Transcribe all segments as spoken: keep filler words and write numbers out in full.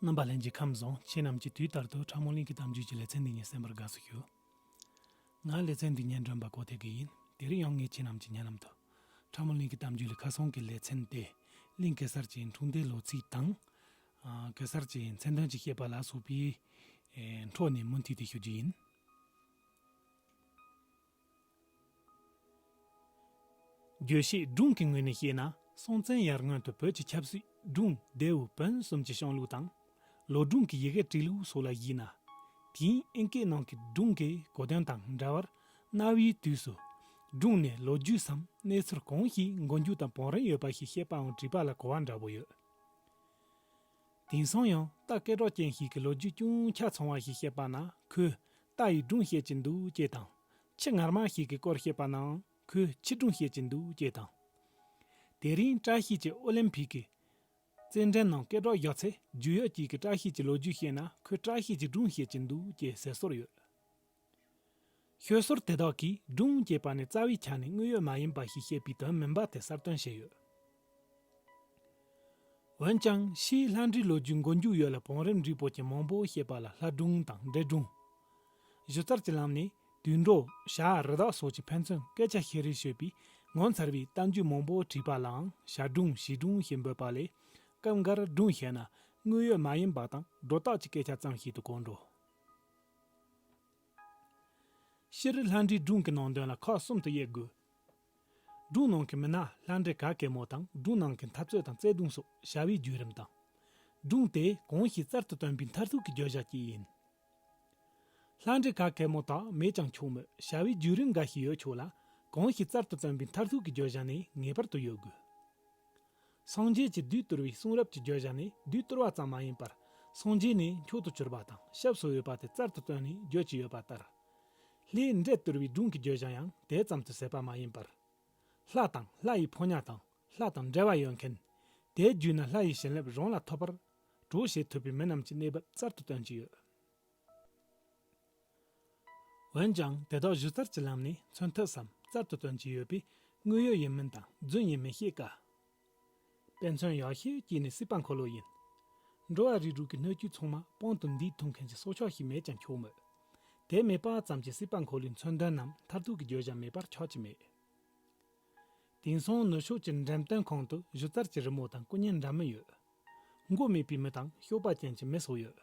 རྣམ་པ་ལྷན་རྒྱས་ཁམས་བཟང་། ཁྱེད་རྣམས་ཀྱིས་དུས་ལྟར་དུ་ཁྲ་མོ་གླིང་གི་གཏམ་རྒྱུད་ཀྱི་ལེ་ཚན་འདི་ཉིད་གསན་པར་དགའ་བསུ་ཞུ། ང་ལེ་ཚན་འདི་སྙན་སྒྲོན་པ་གོ་ཐེ་གི་ཡིན། དེ་རིང་ཡང་ངས་ཁྱེད་རྣམས་ཀྱི་སྙན་ལམ་དུ་ཁྲ་མོ་གླིང་གི་གཏམ་རྒྱུད་ལས་ཁ་སང་གི་ལེ་ཚན་ཏེ། གླིང་གེ་སར་གྱི་འཁྲུངས་འདས་ལོ་ཚིགས་དང་། ཨ། གེ་སར་གྱི་མཚན་དོན་གྱི་བཤད་པ་ལ་སོགས་པའི་ཨེ་འཕྲོ་ནས་མུ་མཐུད་དེ་ཞུ་རྒྱུ་ཡིན། བརྗོད་བྱེད་སྒྲུང་གི་ངོས་ནས་བཤད་ན། སྲོང་བཙན་ཡར་སྔོན་དུ་བོད་ཀྱི་ཆབ་སྲིད་སྒྲུང་ལྡེའུ་བོན་གསུམ་གྱི་བཤད་ལུགས་དང་། ལོ་སྒྲུང་གི་ཡི་གེ་བྲིས་ལུགས་སོགས་ལ་གཞིགས་ན། དུས་ཡུན་ཨིན་སྐད་ནང་གི་སྒྲུང་གི་གོ་དོན་དང་འདྲ་བར། གནའ་བོའི་དུས་སུ་སྒྲུང་ནི་ལོ་རྒྱུས་སམ་གནས་ཚུལ་གང་ཞིག་མགོ་མཇུག་དང་བང་རིམ་ཡོད་པ་ཞིག་བཤད་པའམ་བྲིས་པ་ལ་གོ་བ་འདྲ་བོ་ཡོད། དེང་སང་ཡང་རྟ་སྐད་གྲགས་ཅན་ཞིག་གིས་ལོ་རྒྱུས་ཅུང་ཆ་ཚང་བ་ཞིག་བཤད་པ་ན། ཁོས་རྟ་ཡི་སྒྲུང་བཤད་ཀྱི་འདུག་ཅེས་དང་། ཁྱི་ངར་མ་ཞིག་གི་སྐོར་བཤད་པ་ནའང་ཁོས་ཁྱི་སྒྲུང་བཤད་ཀྱི་འདུག་ཅེས་དང་། དེ་རིང་བཀྲ་ཤིས་ཀྱིས་ཨོ་ལིམ་ཕིག་གི་རྩེད་འགྲན་ནང་སྐད་གྲགས་བཞག་ཚེ། རྒྱུས་ཡོད་ཅིག་གིས་བཀྲ་ཤིས་ཀྱི་ལོ་རྒྱུས་བཤད་ན། ཁོས་བཀྲ་ཤིས་ཀྱི་སྒྲུང་བཤད་ཀྱི་འདུག་ཅེས་ཟེར་སྲོལ་ཡོད། ཤོད་སྲོལ་དེ་དག་གིས་སྒྲུང་ཅེས་པ་ནི་རྩ་བའི་ཆ་ནས་དངོས་ཡོད་མ་ཡིན་པ་ཞིག་བཤད་པའི་དོན་མིན་པ་དེ་གསལ་སྟོན་བྱས་ཡོད། འོན་ཀྱང་ཕྱིས་ལྷ་འདྲེའི་ལོ་རྒྱུས་མགོ་མཇུག་ཡོད་ལ་བང་རིམ་འབྲིང་པོ་ཅན་མང་པོ་བཤད་པ་ལ་ལྷ་སྒྲུང་དང་འདྲེ་སྒྲུང་། གཞུ་རྩལ་གྱི་ལམ་ནས་དུད་འགྲོ་བྱ་རི་དྭགས་སོགས་ཀྱི་ཕན་ཚུན་སྐད་ཆ་བཤད་རེས་བྱེད་པའི་ངོ་མཚར་བའི་གཏམ་རྒྱུད་མང་པོ་བྲིས་པ་ལའང་བྱ་སྒྲུང་བྱིའུ་སྒྲུང་ཞེས་འབོད་པ་ལས། སྐབས་འགར་སྒྲུང་ཞེ་ན་དངོས་ཡོད་མ་ཡིན་པ་དང་སྒྲོ་བཏགས་ཀྱི་སྐད་ཆ་ཙམ་ཞིག་ཏུ་གོ་འགྲོ། སྤྱིར་ལྷ་འདྲེའི་སྒྲུང་གི་ནང་དོན་ལ་ཁག་གསུམ་དུ་དབྱེ་དགོས། སྒྲུང་ནང་གི་མི་སྣ་ལྷ་འདྲེ་ག་གེ་མོ་དང་། སྒྲུང་ནང་གི་འཐབ་རྩོད་དང་བརྩེ་དུང་སོགས་བྱ་བའི་བརྒྱུད་རིམ་དང་། སྒྲུང་དེ་གང་ཞིག་རྩལ་དུ་བཏོན་པའི་མཐར་ཐུག་གི་བརྗོད་བྱ་བཅས་ཡིན། ལྷ་འདྲེ་ག་གེ་མོ་དག་མེད་ཀྱང་ཆོག་མོད། བྱ་བའི་བརྒྱུད་རིམ་འགའ་ཞིག་ཡོད་ཆོག་ལ། གང་ཞིག་རྩལ་དུ་བཏོན་པའི་མཐར་ཐུག་གི་བརྗོད་བྱ་ནི་ངེས་པར་དུ་ཡོད་དགོས། སངས་རྒྱས་ཀྱི་བདུད་བཏུལ་བའི་གསུང་རབ་ཀྱི་བརྗོད་བྱ་ནི་བདུད་བཏུལ་བ་ཙམ་མ་ཡིན་པར། སངས་རྒྱས་ནས་མཆོག་ཏུ་གྱུར་པ་དང་སྐྱབས་སུ་འོས་པ་དེ་རྩལ་དུ་བཏོན་ནས་བརྗོད་ཀྱི་ཡོད་པ་ལྟར། ལྷའི་འདྲེ་བཏུལ་བའི་སྒྲུང་གི་བརྗོད་བྱ་ཡང་དེ་ཙམ་དུ་ཟད་པ་མ་ཡིན་པར། ལྷ་དང་ལྷ་ཡི་ཕོ་ཉ་དང་ལྷ་དང་འབྲེལ་བ་ཡོད་མཁན། དེའི་བརྒྱུད་ནས་ལྷ་ཡི་བྱིན་རླབས་རང་ལ་ཐོབ་པར་གྲོགས་བྱེད་ཐུབ་པའི་མི་རྣམས་ཀྱི་གནས་བབ་རྩལ་དུ་སྟོན་གྱི་ཡོད། འོན་ཀྱང་དེ་དག་གཞུ་རྩལ་གྱི་ལམ་ནས་མཚོན་ཐབས་སམ་རྩལ་དུ་སྟོན་གྱི་ཡོད་པས། དངོས་ཡོད་ཡིན་མིན་དང་རྫུན་ཡིན་མིན་བཤད་དཀའ། དཔེ་མཚོན་ཡག་ཤོས་གཅིག་ནི་སྲིད་པ་འཁོར་ལོ་ཡིན། འགྲོ་བ་རིགས་དྲུག་གི་སྣོད་བཅུད་ཚང་མ་པང་དུ་འདུས་ཐུབ་མཁན་གྱི་སྲོག་ཆགས་ཤིག་མེད་ཀྱང་ཆོག་མོད། དེ་མེད་པ་ཙམ་གྱིས་སྲིད་པ་འཁོར་ལོའི་མཚོན་དོན་ནམ་མཐར་ཐུག་གི་བརྗོད་བྱ་མེད་པར་ཆགས་ཀྱི་མེད། དེང་སང་ནུབ་ཕྱོགས་ཀྱི་འགྲེམས་སྟོན་ཁང་དུ་གཞུ་རྩལ་གྱི་རི་མོ་དང་སྐུ་བརྙན་འདྲ་མིན་ཡོད། མགོ་མེད་པའི་མི་དང་གཤོག་པ་ཅན་གྱི་མི་སོགས་ཡོད།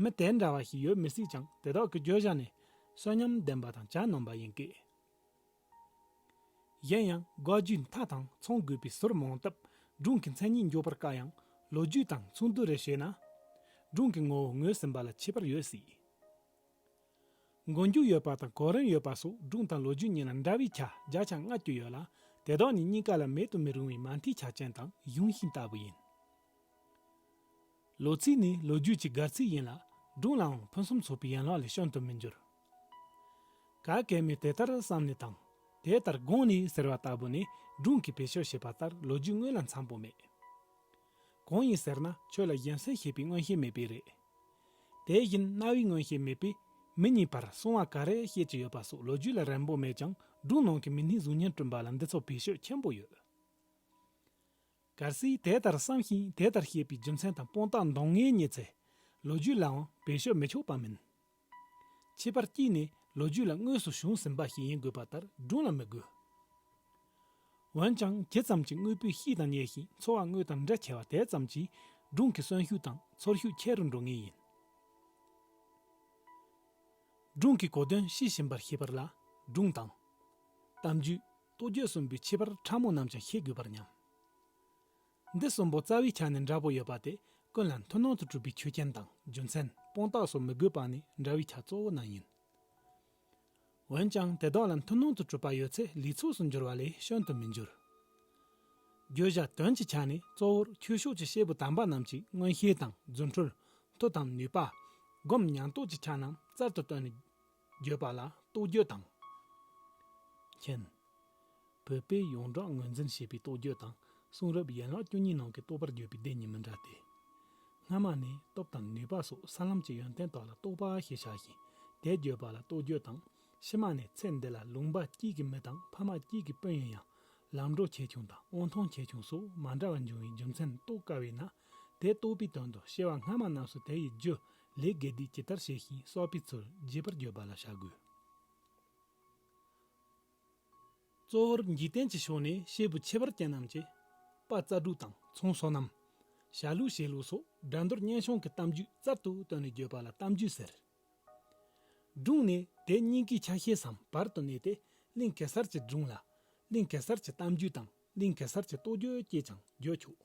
མི་དེ་འདྲ་བ་ཞིག་ཡོད་མི་སྲིད་ཀྱང་། དེ་དག་གི་བརྗོད་བྱ་ནི་གསོན་ཉམས་ལྡན་པ་དང་གྱ་ནོམ་པ་ཡིན་སྐད། གཞན་ཡང་དགག་བརྗོད་མཐའ་དང་མཚུངས་དགོས་པའི་ཟུར་མང་སྟབས། སྒྲུང་གི་མཚན་ཉིད་འཇོག་པར་དཀའ་ཡང་། ལོ་རྒྱུས་དང་མཚུངས་བསྡུར་རེ་བྱས་ན། སྒྲུང་གི་ངོ་བོ་ངོས་ཟིན་པ་ལ་ཁྱད་པར་ཡོད་སྲིད། མགོ་མཇུག་ཡོད་པ་དང་གོ་རིམ་ཡོད་པ་སོགས་སྒྲུང་དང་ལོ་རྒྱུས་གཉིས་ལ་འདྲ་བའི་ཆ་བརྒྱ་ཆ་ལྔ་བཅུ་ཡོད་ལ། དེ་དག་ནི་གཉིས་ཀ་ལ་མེད་དུ་མི་རུང་བའི་མ་མཐའི་ཆ་རྐྱེན་དང་གཞུང་ཤིང་ལྟ་བུ་ཡིན། ལོ་ཚིགས་ནི་ལོ་རྒྱུས་ཀྱི་སྒར་ཚིགས་ཡིན་ལ། སྒྲུང་ལའང་ཕུན་སུམ་ཚོགས་པའི་ཡན་ལག་ལས་བྱོན་དུ་མི་འགྱུར། ག་གེ་མོས་དེ་ལྟར་བསམ་ནས་དང་། དེ་ལྟར་དགོངས་ནས་ཟེར་བ་ལྟ་བུ་ནི། སྒྲུང་གིས་བེད་སྤྱོད་བྱས་པ་ལྟར་ལོ་རྒྱུས་དངོས་ལ་འཚམ་པོ་མེད། གང་ཡིན་ཟེར་ན། ཆོས་ལ་གཞན་སེམས་ཤེས་པའི་མངོན་ཤེས་མེད་པས་རེད། དེ་བཞིན་རྣ་བའི་མངོན་ཤེས་མེད་པས། མི་གཉིས་བར་གསང་བ་ག་རེ་བཤད་ཀྱི་ཡོད་པ་སོགས་ལོ་རྒྱུས་ལ་རན་པོ་མེད་ཀྱང་། སྒྲུང་ནང་གི་མི་སྣའི་གཟུགས་བརྙན་བསྐྲུན་པ་ལ་འདི་ཚོ་བེད་སྤྱོད་ཆེན་པོ་ཡོད། གལ་སྲིད་དེ་ལྟར་བསམ་ཞིང་དེ་ལྟར་བཤད་པའི་རྒྱུ་མཚན་དང་དཔང་རྟགས་འདང་ངེས་རྙེད་ཚེ། ལོ་རྒྱུས་ལའང་བེད་སྤྱོད་མི་ཆོག་པ་མིན། ཁྱད་པར་གཅིག་ནི་ལོ་རྒྱུས་ལ་དངོས་སུ་བྱུང་ཟིན་པ་ཞིག་ཡིན་དགོས་པ་ལྟར་སྒྲུང་ལ་མི་དགོས། འོན་ཀྱང་ཇི་ཙམ་གྱིས་དངོས་པོའི་གཤིས་དང་ཉེ་ཞིང་འཚོ་བ་དངོས་དང་འབྲེལ་ཆེ་བ་དེ་ཙམ་གྱིས་སྒྲུང་གི་གསོན་ཤུགས་དང་ཚོར་ཤུགས་ཆེ་རུ་འགྲོ་ངེས་ཡིན། སྒྲུང་གི་གོ་དོན་ཤེས་བཞིན་པར་ཤེས་པར་ལ། སྒྲུང་དང་། གཏམ་རྒྱུད། རྟོགས་བརྗོད་གསུམ་པོའི་ཁྱད་པར་ཕྲ་མོ་རྣམས་ཀྱང་ཤེས་དགོས་པར་སྙམ། འདི་གསུམ་པོ་རྩ་བའི་ཆ་ནས་འདྲ་པོ་ཡོད་པ་དེ། ཀུན་ལ་མཐུན་སྣང་དུ་གྲུབ་པའི་ཆོས་ཅན་དང་རྒྱུ་མཚན། དཔང་རྟགས་སོགས་མི་དགོས་པ་ནི་འདྲ་བའི་ཆ་གཙོ་བོ་རྣམས་ཡིན། འོན་ཀྱང་དེ་དག་ལ་མཐུན་སྣང་དུ་གྲུབ་པ་ཡོད་ཚེ་ལུས་ཚུགས་སུ་འགྱུར་བ་ལས་བྱོན་དུ་མི་འགྱུར། བརྗོད་བྱ་དོན་གྱི་ཆ་ནས་གཙོ་བོར་ཆོས་ཕྱོགས་ཀྱི་བྱེད་པོ་དམ་པ་རྣམས་ཀྱིས་མངོན་ཤེས་དང་རྫུ་འཕྲུལ། མཐུ་དང་ནུས་པ། སྒོམ་ཉམས་རྟོགས་ཀྱི་ཆ་རྣམས་རྩལ་དུ་བཏོན་ནས་བརྗོད་པ་ལ་རྟོགས་བརྗོད་དང་། མཁྱེན། བོད་པས་ཡོངས་གྲགས་ངོས་འཛིན་བྱས་པའི་རྟོགས་བརྗོད་དང་གསུང་རབ་ཡན་ལག་བཅུ་གཉིས་ནང་གི་རྟོགས་པར་བརྗོད་པའི་སྡེ་གཉིས་མི་འདྲ་སྟེ། སྔ་མ་ནི་སྟོབས་དང་ནུས་པ་སོགས་ས་ལམ་གྱི་ཡོན་ཏན་དག་ལ་རྟོགས་པ་ཞེས་བྱ་ཞིང་། དེ་བརྗོད་པ་ལ་རྟོགས་བརྗོད་དང་། ཕྱི་མ་ནི་ཚེ་འདི་ལ་ལུང་པ་གཅིག་གི་མི་དང་ཕ་མ་གཅིག་གི་སྤུན་ཡིན་ཡང་། ལམ་འགྲོ་ཆེ་ཆུང་དང་དབང་ཐང་ཆེ་ཆུང་སོགས་མ་འདྲ་བ་འབྱུང་བའི་རྒྱུ་མཚན་རྟོགས་དཀའ་བས་ན། དེ་རྟོགས་པའི་དོན་དུ་སྐྱེ་བ་སྔ་མ་རྣམས་སུ་དེ་ཡི་རྒྱུ་ལས་དགེ་སྡིག་ཇི་ལྟར་བྱས་ཤིང་བསགས་པའི་ཚུལ་རྒྱས་པར་བརྗོད་པ་ལ་བྱ་དགོས། གཙོ་བོར་འཇིག་རྟེན་གྱི་ཕྱོགས་ནས་སྐྱེས་བུ་ཁྱད་པར་ཅན་རྣམས་ཀྱིས་དཔལ་རྩ་དྲུག་དང་ཚོང་བསོད་ནམས། བྱ་ལུགས་བྱེད་ལུགས་སོགས་སྒྲ་མདོར་སྙན་ཤོང་གི་གཏམ་རྒྱུད་རྩལ་དུ་བཏོན་ནས་བརྗོད་པ་ལ་གཏམ་རྒྱུད་ཟེར། སྒྲུང་ནི་དེ་གཉིས་ཀའི་ཆ་ཤས་སམ་བར་དུ་གནས་ཏེ། གླིང་གེ་སར་གྱི་སྒྲུང་ལ་གླིང་གེ་སར་གྱི་གཏམ་རྒྱུད་དང་གླིང་གེ་སར་གྱི་རྟོགས་བརྗོད་ཅེས་ཀྱང་བརྗོད་ཆོག།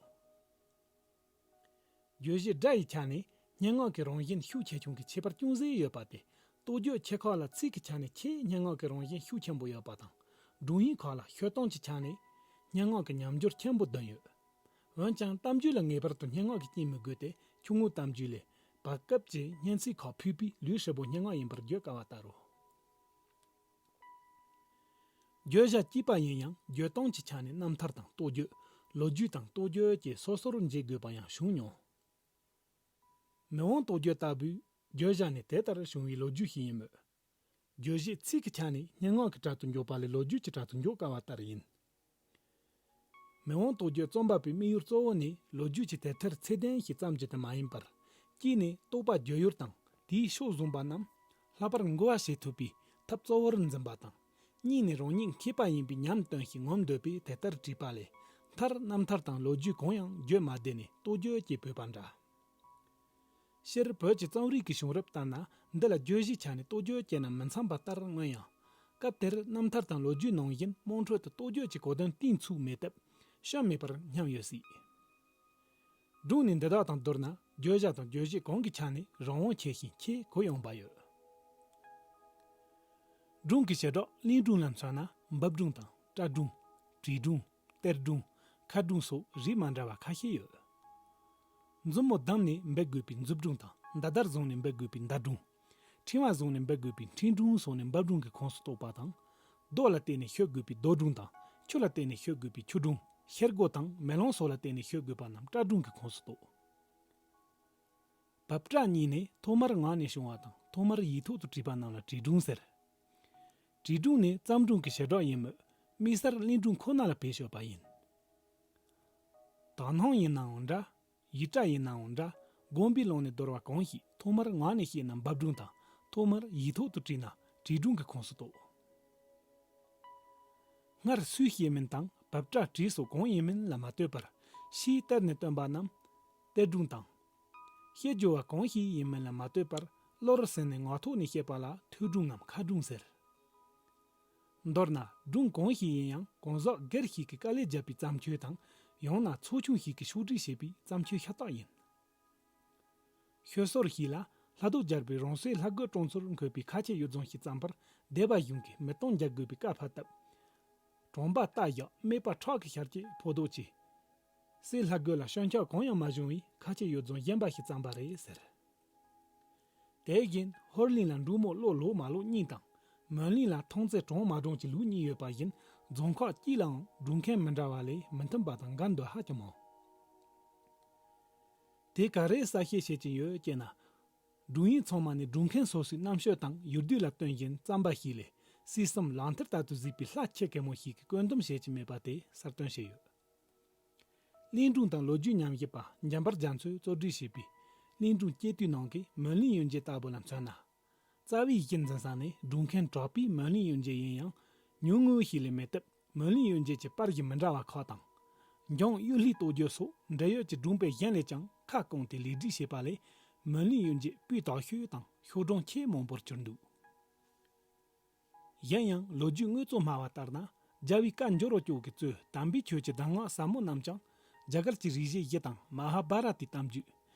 བརྗོད་གཞི་སྒྲ་ཡི་ཆ་ནས་སྙན་ངག་གི་རང་བཞིན་ཤུགས་ཆེ་ཆུང་གི་ཁྱད་པར་ཅུང་ཟད་ཡོད་པ་སྟེ། རྟོགས་བརྗོད་ཆེ་ཁག་ལ་ཚིག་གི་ཆ་ནས་ཆེས་སྙན་ངག་གི་རང་བཞིན་ཤུགས་ཆེན་པོ་ཡོད་པ་དང་། སྒྲུང་ཡིག་ཁག་ལ་ཤོད་སྟངས་ཀྱི་ཆ་ནས་སྙན་ངག་གི་ཉམས་འགྱུར་ཆེན་པོ་ལྡན་ཡོད། འོན་ཀྱང་གཏམ་རྒྱུད་ལ་ངེས་པར་དུ་སྙན་ངག་གི་རྐྱེན་མི་དགོས་ཏེ། ཆུང་ངུའི་གཏམ་རྒྱུད་ལས་བར་སྐབས་ཀྱི་སྙན་ཚིག་ཁག་ཕུད་པའི་ལུས་ཧྲིལ་པོ་སྙན་ངག་ཡིན་པར་བརྗོད་དཀའ་བ་ལྟ་བུ། བརྗོད་བྱ་གཅིག་པ་ཡིན་ཡང་བརྗོད་སྟངས་ཀྱི་ཆ་ནས་རྣམ་ཐར་དང་རྟོགས་བརྗོད། ལོ་རྒྱུས་དང་རྟོགས་བརྗོད་ཀྱི་སོ་སོར་འབྱེད་དགོས་པ་ཡང་བྱུང་མྱོང་། མི་དབང་རྟོགས་བརྗོད་ལྟ་བུའི་བརྗོད་བྱ་ནི་དེ་ལྟར་བྱུང་བའི་ལོ་རྒྱུས་ཤིག་ཡིན་མོད། བརྗོད་གཞི་ཚིག་གི་ཆ་ནས་སྙན་ངག་གི་གྲལ་དུ་འཇོག་པ་ལས་ལོ་རྒྱུས་ཀྱི་གྲལ་དུ་འཇོག་དཀའ་བ་ལྟར་ཡིན། མི་དབང་རྟོགས་བརྗོད་རྩོམ་པ་པོའི་དམིགས་ཡུལ་གཙོ་བོ་ནི་ལོ་རྒྱུས་ཀྱི་དེབ་ཐེར་ཚད་ལྡན་ཞིག་བརྩམས་རྒྱུ་དེ་མ་ཡིན་པར། གཅིག་ནས་རྟོགས་པ་བརྗོད་ཡུལ་དང་དེའི་ཕྱོགས་བཟུང་པ་རྣམས་ལྷག་པར་མགུ་བ་བྱེད་ཐུབ་པའི་ཐབས་གཙོ་བོར་འཛིན་པ་དང་། གཉིས་ནས་རང་ཉིད་མཁས་པ་ཡིན་པའི་ཉམས་སྟོན་ཞིག་ངོམ་འདོད་པས་དེ་ལྟར་བྲིས་པ་ལས། མཐར་རྣམ་ཐར་དང་ལོ་རྒྱུས་གང་ཡང་བརྗོད་མ་བདེ་ནས་རྟོགས་བརྗོད་ཅེས་བོས་པ་འདྲ། སྤྱིར་བོད་ཀྱི་རྩོམ་རིག་གི་བྱུང་རབས་ལྟར་ན། འདི་ལ་བརྗོད་གཞིའི་ཆ་ནས་རྟོགས་བརྗོད་ཅེས་ན་མི་འཚམ་པ་ལྟར་མངོན་ཡང་། སྐབས་དེར་རྣམ་ཐར་དང་ལོ་རྒྱུས་ནང་བཞིན་དམངས་ཁྲོད་དུ་རྟོགས་བརྗོད་ཀྱི་གོ་དོན་གཏིང་ཚུགས་མེད་སྟབས། བཤད་མེད་པར་སྙམ་ཡོད་སྲིད། སྒྲུང་ནི་འདི་དག་དང་བསྡུར་ན། བརྗོད་བྱ་དང་བརྗོད་གཞི་གང་གི་ཆ་ནས་རང་དབང་ཆེ་ཞིང་ཆེས་གུ་ཡངས་པ་ཡོད། སྒྲུང་གི་བྱེ་བྲག་གླེང་སྒྲུང་ལ་མཚོན་ན། འབབ་སྒྲུང་དང་སྐྲ་སྒྲུང་། བྲིས་སྒྲུང་། གཏེར་སྒྲུང་། ཁ་སྒྲུང་སོགས་རིགས་མ་འདྲ་བ་ཁ་ཤས་ཡོད། མཛུབ་མོ་བསྡམས་ནས་འབད་དགོས་པའི་མཛུབ་སྒྲུང་དང་། མདའ་དར་བཟུང་ནས་འབད་དགོས་པའི་མདའ་སྒྲུང་། ཕྲེང་བ་བཟུང་ནས་འབད་དགོས་པའི་ཕྲེང་སྒྲུང་སོགས་ནི་འབབ་སྒྲུང་གི་ཁོངས་སུ་གཏོགས་པ་དང་། རྡོ་ལ་བརྟེན་ནས་ཤོད་དགོས་པའི་རྡོ་སྒྲུང་དང་། ཆུ་ལ་བརྟེན་ནས་ཤོད་དགོས་པའི་ཆུ་སྒྲུང་། ཤེལ་སྒོ་དང་མེ་ལོང་སོགས་ལ་བརྟེན་ནས་ཤོད་དགོས་པ་རྣམས་སྐྲ་སྒྲུང་གི་ཁོངས་སུ་གཏོགས། འབབ་སྐྲ་གཉིས་ནི་ཐོག་མར་ངག་ནས་བྱུང་བ་དང་ཐོག་མར་ཡིག་ཐོག་ཏུ་བྲིས་པ་རྣམས་ལ་བྲིས་སྒྲུང་ཟེར། བྲིས་སྒྲུང་ནི་བརྩམས་སྒྲུང་གི་བྱེ་བྲག་ཡིན་མོད། དམིགས་བསལ་གླེང་སྒྲུང་ཁོ་ན་ལ་བེད་སྤྱོད་པ་ཡིན། དག་སྣང་ཡིན་ནའང་འདྲ། ཡིག་སྐྲ་ཡིན་ནའང་འདྲ། དགོངས་པའི་ཀློང་ནས་བརྡོལ་བ་གང་ཞིག་ཐོག་མར་ངག་ནས་བཤད་ན་འབབ་སྒྲུང་དང་། ཐོག་མར་ཡིག་ཐོག་ཏུ་བྲིས་ན་བྲིས་སྒྲུང་གི་ཁོངས་སུ་གཏོགས། སྔར་སུས་བཤད་མིན་དང་འབབ་སྐྲ་བྲིས་སོགས་གང་ཡིན་མིན་ལ་མ་ལྟོས་པར། ཕྱིས་གཏེར་ནས་བཏོན་པ་རྣམས་གཏེར་སྒྲུང་དང་། བཤད་སྦྱོར་བ་གང་ཞིག་ཡིན་མིན་ལ་མ་ལྟོས་པར། བློར་ཟིན་ནས་ངག་ཐོག་ནས་བཤད་པ་ལ་ཐོས་སྒྲུང་ངམ་ཁ་སྒྲུང་ཟེར། མདོར་ན་སྒྲུང་གང་ཞིག་ཡིན་ཡང་གང་ཟག་སྒེར་ཞིག་གིས་དཀའ་ལས་བརྒྱབ་པའི་བརྩམས་ཆོས་དང་། ཡང་ན་ཚོགས་ཆུང་ཞིག་གིས་ཕྱོགས་སྒྲིག་བྱས་པའི་བརྩམས་ཆོས་ཤ་སྟག་ཡིན། ཤོད་སོར་ཞིག་ལ་ལྷ་རྡོ་རྒྱལ་པོས་རང་སྲས་ལྷ་རྒོད་སྲོང་བཙན་འཁོད་པའི་ཁ་ཆེ་ཡུལ་རྫོང་ཞིག་བརྩམས་པར་སྡེ་པ་གཞུང་གིས་མི་སྟོང་རྒྱག་དགོས་པའི་བཀའ་ཕབ་སྟབས། གྲོང་པ་རྟ་བཞག་སྨད་པ་ཁྲག་གི་ཤར་གྱི་ཕོ་རྡོ་ཆེ། སྲས་ལྷ་རྒོད་ལ་སྐྱོན་ཆ་གང་ཡང་མ་བྱུང་བས་ཁ་ཆེ་ཡུལ་རྫོང་གཞན་པ་ཞིག་བརྩམས་པ་རེད་ཟེར། དེ་བཞིན་ཧོར་གླིང་ལ་འབྲུག་མོ་བློ་ལོག་མ་ལོག་གཉིས་དང་། མོན་གླིང་ལ་ཐང་རྩེ་གྲོང་མ་གྲོང་གི་ལུགས་གཉིས་ཡོད་པ་བཞིན། རྫོང་ཁག་གཅིག་ལའང་སྒྲུང་མཁན་མི་འདྲ་བ་ལས་མི་མཐུན་པ་དང་འགལ་འདུ་ཧ་ཅང་མང་། དེ་ག་རེ་གསལ་བཤད་བྱེད་ཀྱིན་ཡོད་ཅེ་ན། སྒྲུང་ཡིག་ཚང་མ་ནི་སྒྲུང་མཁན་སོ་སོའི་རྣམ་དཔྱོད་དང་ཡུལ་དུས་ལ་བསྟུན་བཞིན་བརྩམས་པ་ཞིག་ལས། སྲིད་གསུམ་ལག་མཐིལ་ལྟར་དུ་གཟིགས་པའི་ལྷ་ཆེ་གེ་མོ་ཞིག་གིས་བཀོད་འདོམས་བྱེད་ཀྱི་མེད་པ་དེ་གསལ་སྟོན་བྱས་ཡོད། གླིང་སྒྲུང་དང་ལོ་རྒྱུས་ཉམས་ཞིབ་པ་འཇམ་དཔལ་རྒྱ་མཚོས་གཙོ་སྒྲིག་བྱས་པའི་གླིང་སྒྲུང་སྐྱེ་དུས་ནང་གི་མོན་གླིང་གཡུལ་འགྱེད་ལྟ་བུ་ལ་མཚོན་ན། རྩ་བའི་གཞི་འཛིན་ས་ནི་སྒྲུང་མཁན་གྲགས་པའི་མོན་གླིང་གཡུལ་འགྱེད་ཡིན་ཡང་། ཉུང་ངུ་ཞིག་ལས་མེད་སྟབས། མོན་གླིང་གཡུལ་འགྱེད་ཀྱི་པར་གཞི་མི་འདྲ་བ་ཁག་དང་། འཇང་གཡུལ་ལྷའི་རྟོགས་བརྗོད་སོགས་འབྲེལ་ཡོད་ཀྱི་སྒྲུང་དཔེ་གཞན་ལས་ཀྱང་ཁ་བསྐངས་ཏེ་ལེགས་སྒྲིག་བྱས་པ་ལས། མོན་གླིང་གཡུལ་འགྱེད་སྤུས་དག་ཤོས་དང་ཤོག་གྲངས་ཆེས་མང་པོར་གྱུར་འདུག། གཞན་ཡང་ལོ་རྒྱུས་དངོས་གཙོ་སྨྲ་བ་ལྟར་ན། རྒྱལ་བའི་བཀའ་འགྱུར་རོ་ཅོག་གི་གཙོས་དམ་པའི་ཆོས་ཀྱི་གདམས་ངག་ཟབ་མོ་རྣམས་ཀྱང་། རྒྱ་གར་གྱི་རིག་བྱེད་བཞི་དང་མ་ཧཱ་བྷ་ར་ཏའི་གཏམ་རྒྱུད།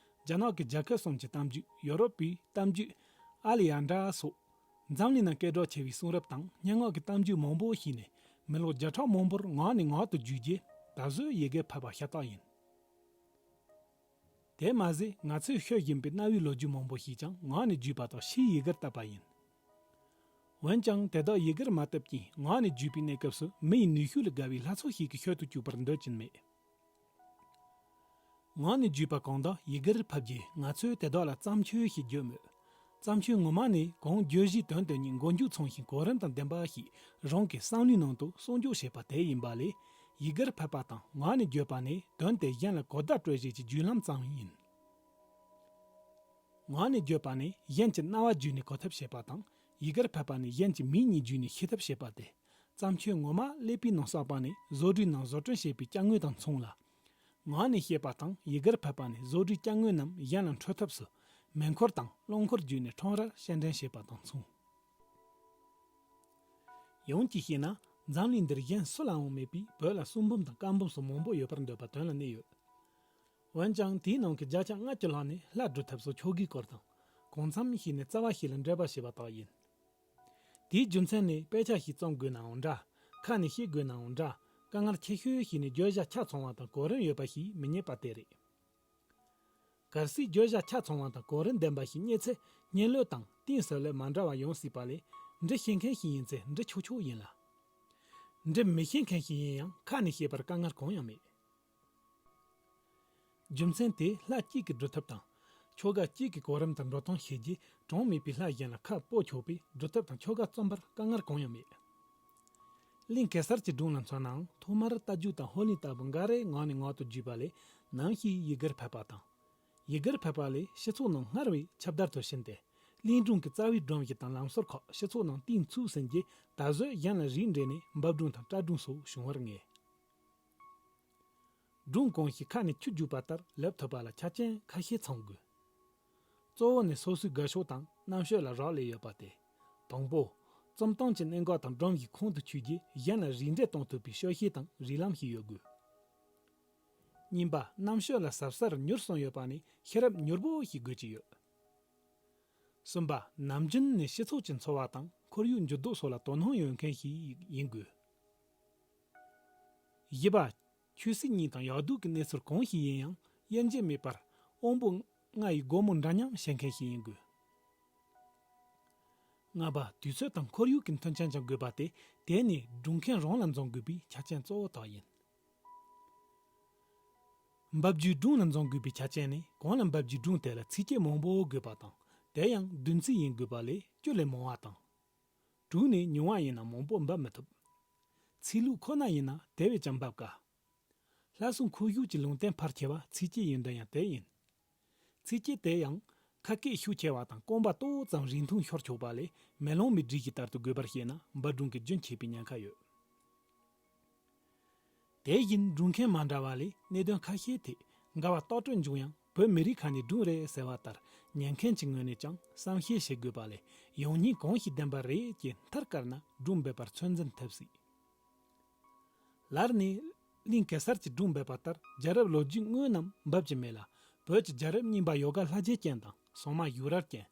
རྒྱ་ནག་གི་རྒྱལ་ཁབ་གསུམ་གྱི་གཏམ་རྒྱུད། ཡོ་རོབ་པའི་གཏམ་རྒྱུད་ཨ་ལི་ཡ་ཌ་སོགས། འཛམ་གླིང་ན་སྐད་གྲགས་ཆེ་བའི་གསུང་རབ་དང་སྙན་ངག་གི་གཏམ་རྒྱུད་མང་པོ་ཞིག་ནས་མི་ལོ་བརྒྱ་ཕྲག་མང་པོར་ངག་ནས་ངག་ཏུ་བརྒྱུད་རྗེས་ད་གཟོད་ཡི་གེར་ཕབ་པ་ཤ་སྟག་ཡིན། དེ་མ་ཟད་ང་ཚོས་ཤོད་བཞིན་པའི་གནའ་བོའི་ལོ་རྒྱུས་མང་པོ་ཞིག་ཀྱང་ངག་ནས་བརྒྱུད་པ་དག་ཕྱིས་ཡི་གེར་བཏབ་པ་ཡིན། འོན་ཀྱང་དེ་དག་ཡི་གེར་མ་བཏབ་ཀྱིན་ངག་ནས་བརྒྱུད་པའི་གནས་སྐབས་སུ་མི་ཡི་ནུས་ཤུགས་ལས་བརྒལ་བའི་ལྷ་ཚོགས་ཤིག་གིས་ཤོད་དུ་བཅུག་པར་འདོད་ཀྱིན་མེད། ངག་ནས་བརྒྱུད་པ་གང་དག་ཡི་གེར་ཕབ་རྗེས་ང་ཚོས་དེ་དག་ལ་བརྩམས་ཆོས་ཞེས་བརྗོད་མོད། བརྩམས་ཆོས་ངོ་མ་ནི་གང་བརྗོད་གཞིའི་དོན་དེ་ཉིད་མགོ་མཇུག་ཚང་ཞིང་གོ་རིམ་དང་ལྡན་པ་ཞིག་རང་གི་བསམ་བློའི་ནང་དུ་གསོག་འཇོག་བྱས་པ་དེ་ཡིན་པ་ལས། ཡི་གེར་ཕབ་པ་དང་ངག་ནས་བརྗོད་པ་ནི་དོན་དེ་གཞན་ལ་གོ་བརྡ་སྤྲོད་བྱེད་ཀྱི་བརྒྱུད་ལམ་ཙམ་ཡིན། ངག་ནས་བརྗོད་པ་ནི་གཞན་གྱི་རྣ་བ་བརྒྱུད་ནས་གོ་ཐབས་བྱེད་པ་དང་། ཡི་གེར་ཕབ་པ་ནི་གཞན་གྱི་མིག་གཉིས་བརྒྱུད་ནས་ཤེས་ཐབས་བྱེད་པ་སྟེ། བརྩམས་ཆོས་ངོ་མ་ཀླད་པའི་ནང་བསགས་པ་ནི་བཟོ་གྲྭའི་ནང་བཟོ་སྐྲུན་བྱེད་པའི་ཅ་དངོས་དང་མཚུངས་ལ། ངག་ནས་བཤད་པ་དང་ཡི་གེར་ཕབ་པ་ནི་བཟོ་གྲྭའི་ཅ་དངོས་རྣམས་གཞན་ལ་འཕྲོད་ཐབས་སུ་མེ་འཁོར་དང་རླངས་འཁོར་བརྒྱུད་ནས་ཁྲོམ་རར་སྤྱན་འདྲེན་བྱེད་པ་དང་མཚུངས། ཡང་གཅིག་བཤད་ན། འཛམ་གླིང་འདིར་གཞན་སུ་ལའང་མེད་པའི་བོད་ལ་གསུང་འབུམ་དང་བཀའ་འབུམ་སོགས་མང་པོ་ཡོད་པར་འདོད་པ་དོན་ལ་གནས་ཡོད། འོན་ཀྱང་དེའི་ནང་གི་བརྒྱ་ཆ་ལྔ་བཅུ་ལྷག་ནི་ལྷ་སྒྲུབ་ཐབས་སོགས་ཆོ་གའི་སྐོར་དང་། གང་འཚམ་ཞིག་ནི་རྩ་བ་ཞིག་ལ་འགྲེལ་པ་བྱས་པ་དག་ཡིན། དེའི་རྒྱུ་མཚན་ནི་དཔེ་ཆ་ཞིག་བརྩམས་དགོས་ནའང་འདྲ། ཁ་ནས་བཤད་དགོས་ནའང་འདྲ། དཀའ་ངལ་ཆེ་ཤོས་ཤིག་ནི་བརྗོད་བྱ་ཆ་ཚང་བ་དང་གོ་རིམ་ཡོད་པ་ཞིག་མི་རྙེད་པ་དེ་རེད། གལ་སྲིད་བརྗོད་བྱ་ཆ་ཚང་བ་དང་གོ་རིམ་ལྡན་པ་ཞིག་རྙེད་ཚེ་སྙན་ལོས་དང་གཏིང་ཟབ་ལོས་མ་འདྲ་བ་ཡོང་སྲིད་པ་ལས། འབྲི་ཤེས་མཁན་ཞིག་ཡིན་ཚེ་འབྲི་ཆོག་ཆོག་ཡིན་ལ། འབྲི་མི་ཤེས་མཁན་ཞིག་ཡིན་ཡང་ཁ་ནས་བཤད་པར་དཀའ་ངལ་གང་ཡང་མེད། རྒྱུ་མཚན་དེ་ལྷ་གཅིག་གི་སྒྲུབ་ཐབས་དང་། ཆོ་ག་གཅིག་གི་གོ་རིམ་དང་འགྲོ་སྟངས་ཤེས་རྗེས་གྲངས་མེད་པའི་ལྷ་གཞན་ལ་ཁ་སྤོ་ཆོག་པས་སྒྲུབ་ཐབས་དང་ཆོ་ག་རྩོམ་པར་དཀའ་ངལ་གང་ཡང་མེད། གླིང་གེ་སར་གྱི་སྒྲུང་ལ་མཚོན་ནའང་ཐོག་མར་རྟ་རྒྱུག་དང་ཧོ་ལིང་ལྟ་བུ་འགའ་རེ་ངག་ནས་ངག་ཏུ་བརྒྱུས་པ་ལས་ནམ་ཞིག་ཡི་གེར་ཕབ་པ་དང་། ཡི་གེར་ཕབ་པ་ལས་སྤྱི་ཚོགས་ནང་སྔར་བས་ཁྱབ་བརྡལ་དུ་ཕྱིན་ཏེ། གླིང་སྒྲུང་གི་རྩ་བའི་སྒྲོམ་གཞི་དང་ལམ་སྲོལ་ཁག་སྤྱི་ཚོགས་ནང་གཏིང་ཚུགས་ཟིན་རྗེས་ད་གཟོད་གཞན་ལ་རིགས་འགྲེ་ནས་འབབ་སྒྲུང་དང་སྐྲ་སྒྲུང་སོགས་བྱུང་བར་ངེས། སྒྲུང་གང་ཞིག་ཁ་ནས་ཆུ་རྒྱུག་པ་ལྟར་ལེབ་ཐུབ་པ་ལ་ཆ་རྐྱེན་ཁ་ཤས་ཚང་དགོས། གཙོ་བོ་ནི་སོ་སོའི་དགའ་ཕྱོགས་དང་རྣམ་དཔྱོད་ལ་རག་ལས་ཡོད་པ་སྟེ། དང་པོ། རྩོམ་སྟངས་ཀྱི་གནད་འགག་དང་སྒྲོམ་གཞི་ཁོང་དུ་ཆུད་རྗེས་གཞན་ལ་རིགས་འགྲེ་གཏོང་ཐུབ་པའི་སྤྱོད་ཤེས་དང་རིགས་ལམ་ཞིག་ཡོད་དགོས། གཉིས་པ། རྣམ་དཔྱོད་ལ་ཟབ་སར་མྱུར་སོན་ཡོད་པ་ནི་ཤེས་རབ་མྱུར་པོ་ཞིག་དགོས་ཀྱི་ཡོད། གསུམ་པ། ནམ་རྒྱུན་ནས་སྤྱི་ཚོགས་ཀྱི་འཚོ་བ་དང་ཁོར་ཡུག་འགྱུར་ལྡོག་སོགས་ལ་དོ་སྣང་ཡོད་མཁན་ཞིག་ཡིན་དགོས། བཞི་པ། ཆོས་སྲིད་གཉིས་དང་ཡག་སྡུག་གི་གནས་ཚུལ་གང་ཞིག་ཡིན་ཡང་དབྱེ་འབྱེད་མེད་པར་དབང་པོ་ལྔ་ཡི་སྒོ་མོ་འདྲ་མཉམ་བྱེད་མཁན་ཞིག་ཡིན་དགོས། ལྔ་པ། དུས་ཚོད་དང་ཁོར་ཡུག་གི་མཐུན་རྐྱེན་ཀྱང་དགོས་པ་སྟེ། དེ་ནི་སྒྲུང་མཁན་རང་ལ་འཛོམས་དགོས་པའི་ཆ་རྐྱེན་གཙོ་བོ་དག་ཡིན། འབབ་རྒྱུད་སྒྲུང་ལ་འཛོམས་དགོས་པའི་ཆ་རྐྱེན་ནི་གང་ལ་འབབ་རྒྱུད་སྒྲུང་དེ་ལ་ཚིགས་བཅད་མང་པོ་དགོས་པ་དང་། དེ་ཡང་བདུན་ཚིགས་ཡིན་དགོས་པ་ལས་བཅུ་ལས་མང་བ་དང་། དྲུག་ནས་ཉུང་བ་ཡིན་ན་མང་པོ་འབབ་མི་ཐུབ། ཚིག་ལྷུག་ཁོ་ན་ཡིན་ན་དེ་བས་ཀྱང་འབབ་དཀའ། ལྷ་སྲུང་ཁོར་ཡུག་གི་ལུང་བསྟན་ཕལ་ཆེ་བ་ཚིགས་བཅད་ཡིན་དོན་ཡང་དེ་ཡིན། ཚིགས་བཅད་དེ་ཡང་ཁ་སྐད་ཤུགས་ཆེ་བ་དང་རྐང་པ་ཏོག་ཙམ་རིང་ཐུང་ཤོར་ཆོག་པ་ལས་མེ་ལོང་མའི་སྒྲིག་གཞི་ལྟར་དུ་དགོས་པར་བཤད་ན་འབབ་སྒྲུང་གི་རྒྱུན་ཆད་པའི་ཉེན་ཁ་ཡོད། དེ་བཞིན་སྒྲུང་མཁན་མ་འདྲ་བ་ལས་གནད་དོན་ཁ་ཤས་ཐད་འགལ་བ་ལྟག་སྤྲོད་འབྱུང་ཡང་བོད་མི་རིགས་ཁ་ནས་སྒྲུང་རེད་ཟེར་བ་ལྟར་ཉན་མཁན་གྱི་ངོས་ནས་ཀྱང་བསམ་ཤེས་བྱེད་དགོས་པ་ལས་ཡང་སྙིང་གང་ཞིག་བདེན་པ་རེད་ཅེས་མཐར་བཀར་ན་སྒྲུང་འབད་པར་ཚོད་འཛིན་ཐེབས་སྲིད། ལར་ནས་གླིང་གེ་སར་གྱི་སྒྲུང་འབད་པ་ལྟར་རྒྱལ་རབས་ལོ་རྒྱུས་དངོས་རྣམས་འབབ་ཀྱི་མེད་ལ། བོད་ཀྱི་རྒྱལ་རབས་རྙིང་པ་ཡོ་ག་ལྷ་རྗེ་ཅན་དང་སྲུང་མ་ཡུག་རལ་ཅན།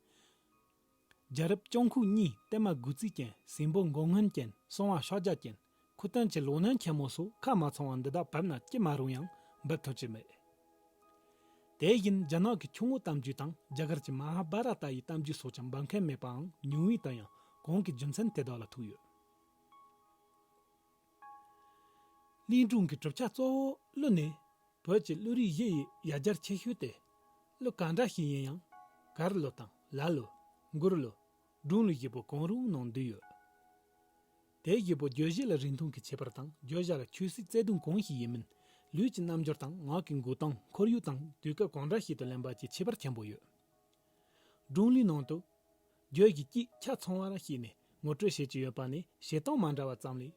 རྒྱལ་རབས་སྐྱོང་ཁུག་གཉིས་བསྟན་མ་དགུ་རྩིས་ཅན། སྲིན་པོ་མགོ་སྔོན་ཅན། སྲུང་བ་ཤཱཀྱ་ཅན། ཁུ་སྟོན་གྱི་ལོ་ནན་ཆེན་མོ་སོགས་ཁ་མ་ཚང་བ་འདི་དག་བབས་ན་ཅི་མ་རུང་ཡང་འབབ་ཐུབ་ཀྱི་མེད། དེ་བཞིན་རྒྱ་ནག་གི་ཆུ་ངོགས་གཏམ་རྒྱུད་དང་རྒྱ་གར་གྱི་མ་ཧཱ་བྷ་ར་ཏ་ཡི་གཏམ་རྒྱུད་སོགས་ཀྱང་འབབ་མཁན་མེད་པའང་ཉུང་བས་ད་ཡང་གོང་གི་རྒྱུ་མཚན་དེ་དག་ལ་ཐུག་ཡོད། གླིང་སྒྲུང་གི་གྲུབ་ཆ་གཙོ་བོ་གླུ་ནི། བོད་ཀྱི་གླུ་རིགས་བཞི་ཡི་ཡ་གྱལ་ཆེ་ཤོས་ཏེ། གླུ་ག་འདྲ་ཞིག་ཡིན་ཡང་། གར་གླུ་དང་ལ་གླུ། མགུར་གླུ། སྒྲུང་གླུ་བཞི་པོ་གང་རུང་ནང་འདུས་ཡོད། དེ་བཞི་པོ་བརྗོད་གཞི་ལ་རིང་ཐུང་གི་ཁྱད་པར་དང་བརྗོད་བྱ་ལ་ཆོས་སྲིད་བརྩེ་དུང་གང་ཞིག་ཡིན་མིན། ལུས་ཀྱི་རྣམ་འགྱུར་དང་ངག་གི་འགུག་སྟངས་ཁོར་ཡུག་དང་དུས་སྐབས་གང་འདྲ་ཞིག་ཏུ་ལེན་པ་བཅས་ཁྱད་པར་ཆེན་པོ་ཡོད། སྒྲུང་གླུའི་ནང་དུ། བརྗོད་གཞི་གཅིག་ཆ་ཚང་བར་བྱས་ནས་ངོ་སྤྲོད་བྱེད་ཀྱི་ཡོད་པ་ནི་བྱེད་སྟངས་མ་འདྲ་བ་ཙམ་ལས།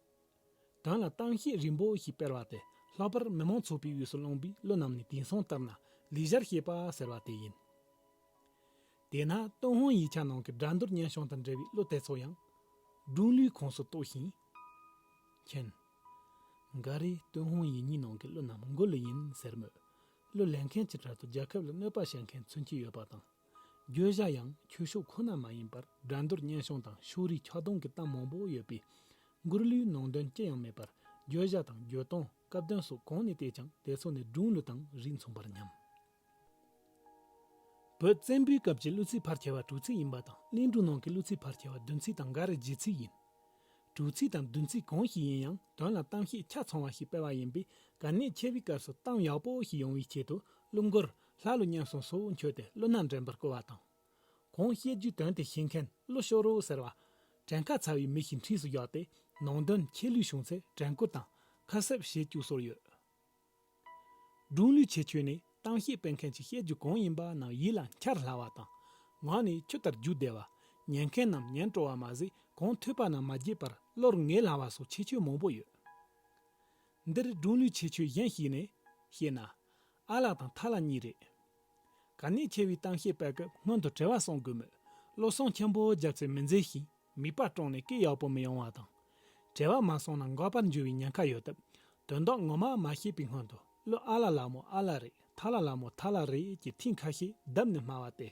དོན་ལ་གཏམ་བཤད་རིང་པོ་ཞིག་སྤེལ་བ་སྟེ་ལྷག་པར་མི་མང་ཚོགས་པའི་དབུས་སུ་བླངས་པའི་གླུ་རྣམས་ནི་དེང་སང་ལྟར་ན་ལེགས་སྦྱར་བཤད་པ་ཟེར་བ་དེ་ཡིན། དེས་ན་ཏུན་ཧོང་ཡིག་ཆ་ནང་གི་སྒྲ་མདོར་སྙན་ཞང་དང་འབྲེལ་བའི་གླུ་དེ་ཚོ་ཡང་སྒྲུང་གླུའི་ཁོངས་སུ་གཏོགས་ཤིང་། མཁྱེན། འགའ་རེས་ཏུན་ཧོང་ཡིག་རྙིང་ནང་གི་གླུ་རྣམས་མགུར་གླུ་ཡིན་ཟེར་མོད། གླུ་ལེན་མཁན་གྱི་གྲལ་དུ་རྒྱལ་ཁབ་ལ་གནོད་པ་བྱེད་མཁན་ཚུན་ཆད་ཡོད་པ་དང་། བརྗོད་བྱ་ཡང་ཆོས་ཕྱོགས་ཁོ་ན་མ་ཡིན་པར་སྒྲ་མདོར་སྙན་ཞང་དང་ཕྱོགས་རིས་ཆགས་སྡང་གི་གཏམ་མང་པོ་ཡོད་པས། མགུར་གླུའི་ནང་དོན་ཅི་ཡང་མེད་པར་བརྗོད་བྱ་དང་བརྗོད་སྟངས་སྐབས་དོན་སོགས་གང་ནས་བལྟས་ཀྱང་དེ་ཚོ་ནི་སྒྲུང་གླུ་དང་རིགས་མཚུངས་པར་སྙམ། བོད་བཙན་པོའི་སྐབས་ཀྱི་གླུ་ཚིག་ཕལ་ཆེ་བ་དྲུག་ཚིགས་ཡིན་པ་དང་གླིང་སྒྲུང་ནང་གི་གླུ་ཚིག་ཕལ་ཆེ་བ་བདུན་ཚིགས་དང་འགའ་རེ་བརྒྱད་ཚིགས་ཡིན། དྲུག་ཚིགས་དང་བདུན་ཚིགས་གང་ཞིག་ཡིན་ཡང་དོན་ལ་གཏམ་བཤད་ཆ་ཚང་བ་ཞིག་སྤེལ་བ་ཡིན་པས་གལ་གནད་ཆེ་བའི་སྐབས་སུ་གཏམ་ཡག་པོ་ཞིག་ཡོང་བའི་ཆེད་དུ་གླུ་མགུར་ལྷ་ཀླུ་སྙན་ཞང་སོགས་མཆོད་དེ་གླུ་སྣ་འདྲེན་པར་བསྐུལ་བ་དང་། གང་བཤད་རྒྱུའི་དོན་དེ་ཤེས་མཁན་གླུ་ཤོད་རོགས་ཟེར་བ། དྲན་ཁ་ཚ་བའི་མི་ཞིག་འཁྲིས་སུ་བཞག་སྟེ་ནང་དོན་ཆད་ལུས་བྱུང་ཚེ་དྲན་སྐུལ་དང་ ཁ་གསབ་བྱེད་བཅུག་སྲོལ་ཡོད། སྒྲུང་ལུས་ཁྱད་ཆོས་ནི་གཏམ་བཤད་སྤེལ་མཁན་གྱི་བཤད་རྒྱུ་གང་ཡིན་པ་རྣམས་ཡིད་ལ་འཆར་སླ་བ་དང་། ངག་ནས་ཆུ་ལྟར་རྒྱུག་བདེ་བ། ཉན་མཁན་རྣམས་ཉན་སྤྲོ་བ་མ་ཟད། གང་ཐོས་པ་རྣམས་མ་བརྗེད་པར་བློར་ངེས་སླ་བ་སོགས་ཁྱད་ཆོས་མང་པོ་ཡོད། འདིར་སྒྲུང་ལུས་ཁྱད་ཆོས་གཞན་ཞིག་ནི། བཤད་ན། ཨ་ལ་དང་ཐ་ལ་གཉིས་རེད། གལ་གནད་ཆེ་བའི་གཏམ་བཤད་སྤེལ་སྐབས་སྔོན་དུ་དྲི་བ་གསུང་དགོས་མོད། བློ་བཟང་ཆེན་པོ་རྒྱལ་མཚན་མི་མཛེས་ཤིང་མིད་པ་སྐྲངས་ནས་སྐད་ཡག་པོ་མི་ཡོང་བ་དང་། དྲི་བ་མ་གསུངས་ན་འགག་པར་འགྱུར་བའི་ཉེན་ཁ་ཡོད་སྟབས། དོན་དག་ངོ་མ་མ་ཤེས་པའི་སྔོན་དུ་བློ་ཨ་ལ་ལ་མོ་ཨ་ལ་རེད། ཐ་ལ་ལ་མོ་ཐ་ལ་རེད་ཀྱི་ཐེངས་ཁ་ཤས་བརྡབས་ནས་སྨྲ་བ་སྟེ།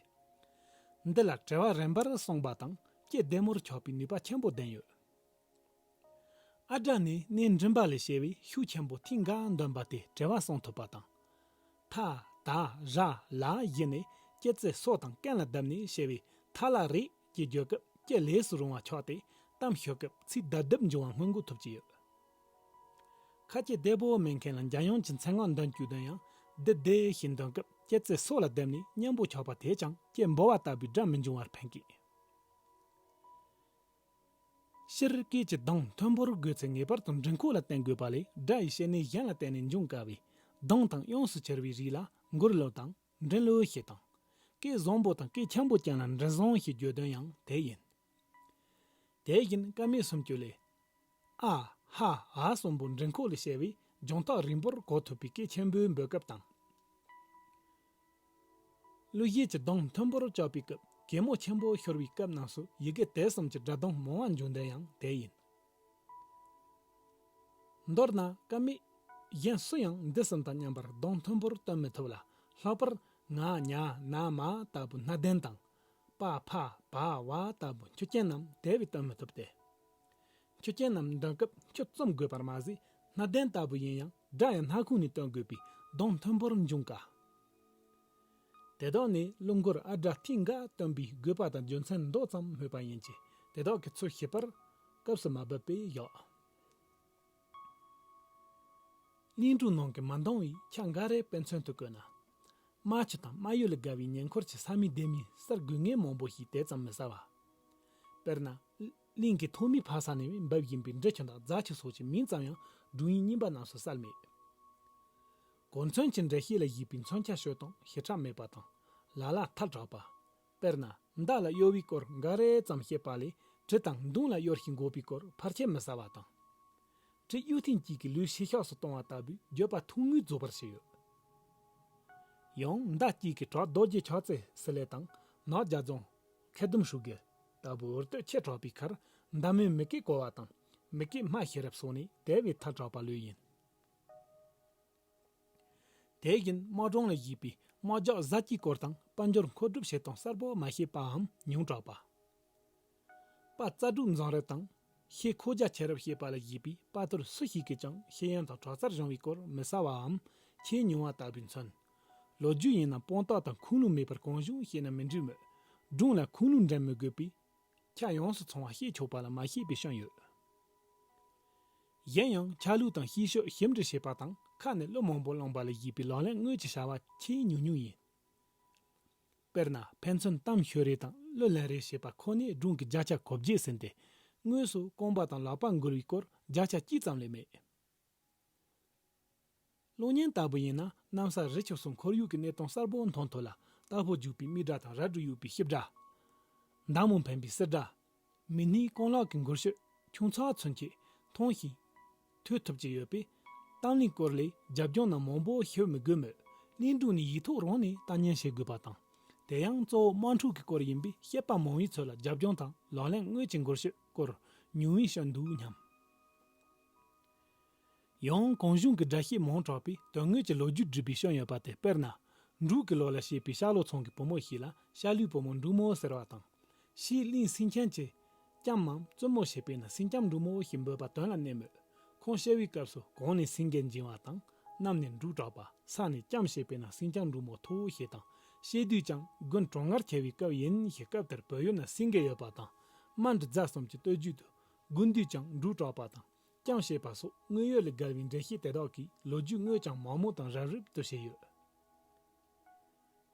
འདི་ལ་དྲི་བ་རིམ་པར་གསུངས་པ་དང་སྐྱེ་བདེ་མོར་ཆགས་པའི་ནུས་པ་ཆེན་པོ་ལྡན་ཡོད། ཨ་སྒྲ་ནི་གནས་མགྲིན་པ་ལས་བྱེད་པའི་ཤུགས་ཆེན་པོ་ཐེངས་འགའ་འདོན་པ་དེས་དྲི་བ་གསུང་ཐུབ་པ་དང་། ཐ། ད། ར། ལ་བཞི་ནས་སྐྱེད་ཚལ་སོ་དང་ཀན་ལ་བརྡབས་ནས་བྱེད་པའི་ཐ་ལ་རེད་ཀྱི་བརྗོད་སྐབས་སྐྱེ་ལས་སུ་རུང་བ་ཆགས་ཏེ་གཏམ་ཤོད་སྐབས་ཚིག་བརྡབ་བརྡབ་འབྱུང་བ་སྔོན་འགོག་ཐུབ་ཀྱི་ཡོད། ཁ་སྐྱེ་བདེ་པོ་མེད་མཁན་ལ་འཇམ་དབྱངས་ཀྱི་མཚན་སྔགས་འདོན་བཅུག་དོན་ཡང་འདི་བདེ་ཞེས་འདོན་སྐབས་སྐྱེད་ཚལ་སོ་ལ་བརྡབས་ནས་སྙན་པོ་ཆགས་པ་དེས་ཀྱང་སྐྱེ་འབོལ་བ་ལྟ་བུའི་སྒྲ་མི་འབྱུང་བར་ཕན་གྱི། སྤྱིར་སྐད་ཀྱི་གདངས་མཐོན་པོར་དགོས་ཚེ་ངེས་པར་དུ་མགྲིན་ཁོག་ལ་བརྟེན་དགོས་པ་ལས་སྒྲ་ཡི་བྱེད་གནས་གཞན་ལ་བརྟེན་ནས་འབྱུང་དཀའ་བས། གདངས་དང་དབྱངས་སུ་གྱུར་པའི་རིགས་ལ་མགུར་གླུ་དང་མགྲིན་གླུ་ཞེས་དང་། སྐད་བཟང་པོ་དང་སྐད་ཆེན་པོ་ཅན་ལ་མགྲིན་བཟང་ཞེས་བརྗོད་དོན་ཡང་དེ་ཡིན། དེ་བཞིན་ཀ་མད་སུམ་ཅུ་ལས། ཨ། ཧ། འ་གསུམ་པོ་མགྲིན་ཁོག་ལས་བྱེད་པའི་སྦྱོང་རྟགས་རིང་པོར་གོ་ཐུབ་པའི་སྐད་ཆེན་པོས་འབོད་སྐབས་དང་། གླུ་གཞས་ཀྱི་གདངས་མཐོན་པོར་བཅག་པའི་སྐབས་གད་མོ་ཆེན་པོ་ཤོར་བའི་སྐབས་རྣམས་སུ་ཡི་གེ་དེ་གསུམ་གྱི་སྒྲ་གདངས་མང་བ་འབྱུང་དོན་ཡང་དེ་ཡིན། མདོར་ན་ཀ་མད་གཞན་སུ་ཡང་འདི་གསུམ་དང་མཉམ་པར་གདངས་མཐོན་པོར་སྟོན་མི་ཐུབ་ལ། ལྷག་པར་ང་ཉ་ན་མ་ལྟ་བུ་སྣ་ལྡན་དང་། པ་ཕ་བ་བ་ལྟ་བུ་མཆུ་རྐྱེན་རྣམས་དེ་བས་སྟོན་མི་ཐུབ་སྟེ། མཆུ་རྐྱེན་རྣམས་འདོན་སྐབས་མཆུ་བཙུམ་དགོས་པར་མ་ཟད། སྣ་ལྡན་ལྟ་བུ་ཡིན་ཡང་སྒྲ་ཡང་སྣ་ཁུང་ནས་སྟོན་དགོས་པས་གདངས་མཐོན་པོར་འབྱུང་དཀའ། དེ་དག་ནི་གླུ་མགུར་ཨ་སྒྲ་ཐེངས་འགའ་བཏོན་པའི་དགོས་པ་དང་རྒྱུ་མཚན་མདོ་ཙམ་སྨོས་པ་ཡིན་གྱི། དེ་དག་གི་ཚུལ་ཤེས་པར་སྐབས་སུ་མ་བབས་པས་བཞག། གླིང་སྒྲུང་ནང་གི་མ་འདང་བའི་ཆ་འགའ་རེ་དཔེ་མཚོན་དུ་བཀོད་ན། རྨ་ཆུ་དང་རྨ་ཡུལ་ལ་དགའ་བའི་ཉེ་འཁོར་གྱི་ས་མིག་ལྡེ་མིག་གསར་དགོས་ངེས་མང་པོ་ཞིག་དེ་ཙམ་མི་གསལ་བ། དཔེར་ན། གླིང་གི་ཐོག་མའི་ཕ་ས་ནས་འབབ་བཞིན་པའི་འབྲི་ཆུ་དང་རྫ་ཆུ་སོགས་ཀྱི་མིང་ཙམ་ཡང་སྒྲུང་ཡིག་རྙིང་པ་རྣམས་སུ་གསལ་མེད། གོ་མཚོན་གྱི་འགྲེལ་བཤད་ལ་གཞིགས་པའི་མཚོན་ཆ་ཤོད་སྟངས་ཞེ་དྲག་མེད་པ་དང་ལ་ལ་ཐལ་དྲགས་པ། དཔེར་ན་མདའ་ལ་གཡོ་བའི་སྐོར་འགའ་རེ་ཙམ་བཤད་པ་ལས་གྲི་དང་མདུང་ལ་གཡོར་ཞིང་འགོག་པའི་སྐོར་ཕལ་ཆེར་མི་གསལ་བ་དང་། གྲི་གཡུ་ཐེངས་གཅིག་གིས་ལུས་ཕྱི་བཤགས་སུ་གཏོང་བ་ལྟ་བུའི་བརྗོད་པ་ཐུང་ངུས་རྫོགས་པར་བྱས་ཡོད། ཡང་མདའ་གཅིག་གིས་བྲག་རྡོ་རྗེ་ཕྱག་འཚལ་ཟེར་ལེ་དང་ནགས་རྒྱ་རྫོང་མཁས་ལྡུམ་ཧྲུལ་དགེ་ལྟ་བུ་འུར་བསྟོད་ཆེ་དྲགས་པའི་ཁར་མདའ་མོས་མི་སྐད་གོ་བ་དང་མི་སྐད་སྨྲ་ཤེས་རབ་སོགས་ནི་དེ་བས་ཐལ་དྲགས་པ་ལོས་ཡིན། དེ་བཞིན་དམག་སྒྲུང་ལ་གཞིགས་པའི་དམག་ཇག་གཟའ་སྐྱིའི་སྐོར་དང་དཔལ་འབྱོར་མཁོ་སྒྲུབ་བྱེད་སྟངས་གསལ་པོ་མ་ཤེས་པའམ་ཉུང་དྲགས་པ། པ་རྩ་དྲུག་འཛིང་རེས་དང་ཤེས་ཁོག་རྒྱ་ཆེ་རབས་ཞེས་པ་ལ་གཞིགས་པའི་དཔའ་ཐུལ་སུ་ཞིག་གིས་ཀྱང་ཤེས་ཡོན་དང་དྲག་རྩལ་སྦྱོང་བའི་སྐོར་མི་གསལ་བའམ་ཆེས་ཉུང་བ་ལྟ་བུས་མཚོན། ལོ་རྒྱུས་ཡིན་ན་དཔང་རྟགས་དང་ཁུངས་ལུང་མེད་པར་གང་བྱུང་བཤད་ན་མི་འགྲིག་མོད། སྒྲུང་ལ་ཁུངས་ལུང་འདྲེན་མི་དགོས་པས། ཆ་ཡོངས་སུ་ཚང་བ་བཤད་ཆོག་པ་ལ་མ་བཤད་པའི་སྐྱོན་ཡོད། གཞན་ཡང་ཆ་ལུགས་དང་བཤད་ཕྱོགས་ཞིབ་འབྲི་བྱེད་པ་དང་ཁ་ནས་བློ་མང་པོ་བླངས་པ་ལ་གཞིགས་པའི་ལག་ལེན་དངོས་ཀྱི་བྱ་བ་ཆེས་ཉུང་ཉུང་ཡིན། དཔེར་ན་ཕན་ཚུན་གཏམ་ཤོད་རེས་དང་གླུ་ལེན་རེས་བྱེད་པ་ཁོ་ནས་སྒྲུང་གི་བརྒྱ་ཆ་གོ་བརྒྱད་ཟིན་ཏེ། དངོས་སུ་རྐང་པ་དང་ལག་པ་འགུལ་བའི་སྐོར་བརྒྱ་ཆ་གཅིག་ཙམ་ལས་མེད། གློག་བརྙན་ལྟ་བུ་ཡིན་ན་གནམ་ས་རི་ཆུ་སོགས་ཁོར་ཡུག་གི་གནས་སྟངས་གསལ་པོ་མཐོང་ཐུབ་ལ། རྟ་ཕོ་རྒྱུག་པའི་མིག་སྒྲ་དང་རལ་གྲི་གཡུག་པའི་ཤིབ་སྒྲ། མདའ་མོ་འཕེན་པའི་སིལ་སྒྲ། མི་སྣའི་རྐང་ལག་གི་འགུལ་སྐྱོད་ཁྱུང་ཚང་ཚུན་ཆད་མཐོང་ཞིང་ཐོས་ཐུབ་ཀྱི་ཡོད་པས། གཏམ་གླེང་སྐོར་ལས་རྒྱབ་ལྗོངས་རྣམས་མང་པོ་ཤོད་མི་དགོས་མོད། གླིང་སྒྲུང་ནི་ཡིག་ཐོག་རང་ནས་ལྟ་ཉན་བྱེད་དགོས་པ་དང་། དེ་ཡང་གཙོ་བོ་དམག་འཁྲུག་གི་སྐོར་ཡིན་པས་བཤད་པ་མང་བའི་ཚོད་ལ་རྒྱབ་ལྗོངས་དང་ལག་ལེན་དངོས་ཀྱི་འགུལ་སྐྱོད་སྐོར་ཉུང་བའི་སྐྱོན་འདུག་སྙམ། ཡང་གང་བྱུང་གི་སྒྲ་བཤད་མང་དྲགས་པས་དོན་དངོས་ཀྱི་ལོ་རྒྱུས་སྒྲུབ་པའི་སྐྱོན་ཡོད་པ་སྟེ། དཔེར་ན། འབྲུག་གི་ལོ་ལ་བཤད་པའི་ཤར་ལྷོ་ཚང་གི་བུ་མོ་ཞིག་ལ་ཤར་ལྷོའི་བུ་མོ་འབྲུག་མོ་ཟེར་བ་དང་། ཕྱིའི་གླིང་སེང་ཆེན་གྱི་ལྕམ་མམ་བཙུན་མོ་ཞེས་པས་ན་སེང་ལྕམ་འབྲུག་མོ་ཞེས་འབོད་པ་དོན་ལ་གནས་མོད། ཁོང་བཤད་པའི་སྐབས་སུ་གོང་ནས་སེང་གེ་འབྱིན་པ་དང་། གནམ་ནས་འབྲུག་གྲགས་པ། ས་ནས་ལྕམ་ཞེས་པས་ན་སེང་ལྕམ་འབྲུག་མོ་ཐོ་ཞེས་དང་། བཤད་དུས་ཀྱང་དགུན་གྲང་ངར་ཆེ་བའི་སྐབས་ཡིན་ཞེས། སྐབས་དེར་བོད་ཡུལ་ན་སེང་གེ་ཡོད་པ་དང་། རྨ་འབྲི་རྫ་གསུམ་གྱི་སྟོད་རྒྱུད་དུ་དགུན་དུས་ཀྱང་འབྲུག་གྲགས་པ་དང་། ལྕམ་ཞེས་པ་སོགས་དངོས་ཡོད་ལས་བརྒལ་བའི་འགྲེལ་བཤད་དེ་དག་གིས་ལོ་རྒྱུས་དངོས་ཀྱང་མང་མོ་དང་རབ་རིབ་ཏུ་བྱས་ཡོད།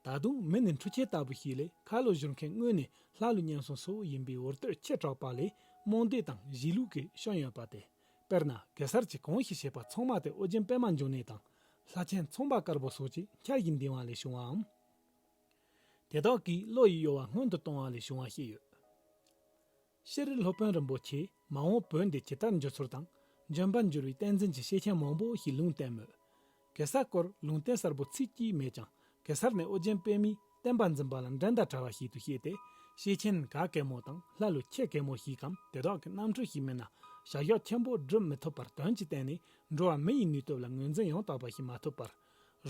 ད་དུང་མི་ནི་འཕྲུལ་ཆས་ལྟ་བུ་ཞིག་ལས་ཁ་ལོ་བཞུར་མཁན་དངོས་ནི་ལྷ་ཀླུ་གཉན་སྲོང་སོགས་ཡིན་པའི་འུར་བསྟོད་ཆེ་དྲགས་པ་ལས་རྨོངས་དད་དང་གཞིས་ལུས་ཀྱི་སྐྱོན་ཡོད་པ་སྟེ། དཔེར་ན་གེ་སར་གྱིས་གང་ཞིག་བྱས་པ་ཚང་མ་དེ་ཨོ་རྒྱན་པད་མ་འབྱུང་གནས་དང་ལྷ་ཆེན་ཚངས་པ་དཀར་པོ་སོགས་ཀྱི་ཆ་ཡིས་འདིང་བ་ལས་བྱུང་བའམ། དེ་དག་གིས་བློ་ཡི་གཡོ་བ་སྔོན་དུ་གཏོང་བ་ལས་བྱུང་བ་ཞིག་ཡོད། སྤྱིར་སློབ་དཔོན་རིན་པོ་ཆེས་མ་འོངས་བོད་འདི་ཇི་ལྟར་འགྱུར་ཚུལ་དང་འབྱོན་པར་འགྱུར་བའི་གཏན་འཛིན་གྱི་བཤད་ཆེན་མང་པོ་ཞིག་ལུང་བསྟན་མོད། གེ་སར་སྐོར་ལུང་བསྟན་གསལ་པོ་ཚིག་གཅིག་མེད་ཀྱང་གེ་སར་ནི་ཨོ་རྒྱན་པད་མའི་བསྟན་པ་འཛིན་པ་ལ་འགྲན་ཟླ་བྲལ་བ་ཞིག་ཏུ་བཤད་དེ། བཤད་ཆེན་ག་གེ་མོ་དང་ལྷ་ལུ་ཁྱེད་གེ་མོ་ཞིག་གམ་དེ་དག་གི་རྣམ་འཕྲུལ་ཞིག་མིན་ན་བྱ་གཞག་ཆེན་པོ་སྒྲུབ་མི་ཐུབ་པར་དོན་གྱི་སྟེང་ནས་འགྲོ་བ་མི་ཡི་ནུས་སྟོབས་ལ་ངོས་འཛིན་ཡང་དག་པ་ཞིག་མ་ཐུབ་པར།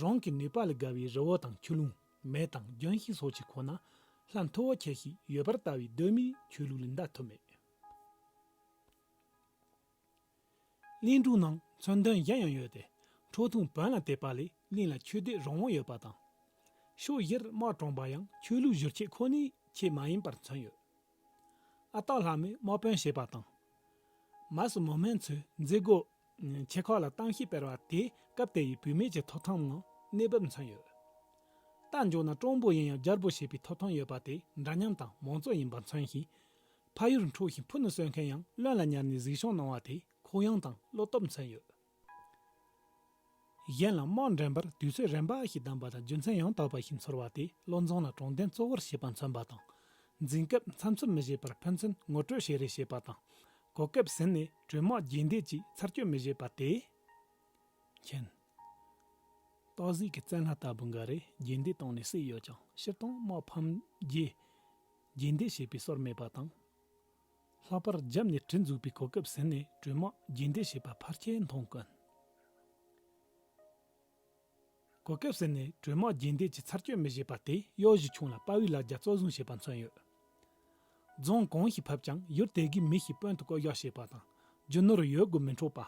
རང་གི་ནུས་པ་ལས་བརྒལ་བའི་རི་བོ་དང་ཆུ་ཀླུང་མེ་དང་ལྗོན་ཤིང་སོགས་ཀྱི་ཁོངས་ན་ལྷ་མཐུ་བོ་ཁྱེད་ཞིག་ཡོད་པར་ལྟ་བའི་གདོད་མའི་ཆོས་ལུགས་ལས་འདའ་ཐུབ་མེད། གླིང་སྒྲུང་ནང་མཚོན་དོན་གཞན་ཡང་ཡོད་དེ། ཁྲོ་ཐུང་བོན་ལ་དད་པ་ལས་གླིང་ལ་ཆོས་སྡེ་རོང་བོ་ཡོད་པ་དང་། ཕྱོགས་བཞིར་དམག་དྲངས་པ་ཡང་ཆོས་ལུགས་བསྒྱུར་བཅོས་ཁོ་ནའི་ཆེད་མ་ཡིན་པར་མཚོན་ཡོད། ཨ་སྟག་ལྷ་མོས་དམག་དཔོན་བྱེད་པ་དང་། མ་སུ་མི་སྨན་ཚོས་མཛད་སྒོ་ཆེ་ཁག་ལ་གཏམ་བཤད་སྤེལ་བ་དེ་སྐབས་དེ་ཡི་བུད་མེད་ཀྱི་ཐོབ་ཐང་ངང་གནས་བབ་མཚོན་ཡོད། རྟ་མགྱོགས་ན་སྤྲང་པོ་ཡིན་ཡང་རྒྱལ་པོ་བྱེད་པའི་ཐོབ་ཐང་ཡོད་པ་དེ་འདྲ་མཉམ་དང་མང་གཙོ་ཡིན་པ་མཚོན་ཞིང་། ཕ་ཡུལ་འཕྲོག་ཞིང་ཕུ་ནུ་གསོད་མཁན་ཡང་བློན་ལ་ཉར་ནས་གཟིགས་སྐྱོང་གནང་བ་དེ་ཁོག་ཡངས་དང་བློ་སྟོབས་མཚོན་ཡོད། གཞན་ལ་དམག་འདྲེན་པར་དུས་ཚོད་རན་པ་ཞིག་བདམས་པ་དང་རྒྱུ་མཚན་ཡང་དག་པ་ཞིག་འཚོལ་བ་དེ་བློ་འཛིན་ལ་དྲང་བདེན་གཙོ་བོར་བྱེད་པ་མཚོན་པ་དང་། འཛིང་སྐབས་འཚབ་འཚུབ་མི་བྱེད་པར་ཕན་ཚུན་ངོ་སྤྲོད་བྱེད་རེས་བྱེད་པ་དང་། གོ་སྐབས་ཟིན་ནས་གྲོས་མོལ་རྒྱས་འདེད་ཀྱིས་ཚར་གཅོད་མི་བྱེད་པ་དེ། མཁྱེན། སྟག་གཟིག་གི་བཙན་ལྷ་ལྟ་བུ་འགའ་རེ་རྒྱས་འདེད་བཏང་ནས་བསད་ཡོད་ཀྱང་སྤྱིར་བཏང་དམག་ཕམ་རྗེས་རྒྱས་འདེད་བྱེད་པའི་སྲོལ་མེད་པ་དང་། ལྷག་པར་རྒྱབ་ནས་གྲི་འཛུགས་པའི་གོ་སྐབས་ཟིན་ནས་གྲོས་མོལ་རྒྱས་འདེད་བྱེད་པ་ཕལ་ཆེར་མཐོང་དཀོན། གོ་སྐབས་ཟིན་ནས་གྲོས་མོལ་རྒྱས་འདེད་ཀྱི་ཚར་གཅོད་མི་བྱེད་པ་དེ་གཡོ་གཞི་ཆུང་ལ་དཔའ་བོའི་ལ་རྒྱ་གཙོ་བཟུང་བྱེད་པ་མཚོན་ཡོད། རྫོང་གང་ཞིག་ཕབ་ཀྱང་ཡུལ་དེ་གའི་མི་ཞིག་དཔོན་དུ་བསྐོ་གཞག་བྱེད་པ་དང་རྒྱུ་ནོར་ཡོད་དགུ་མི་འཕྲོག་པ།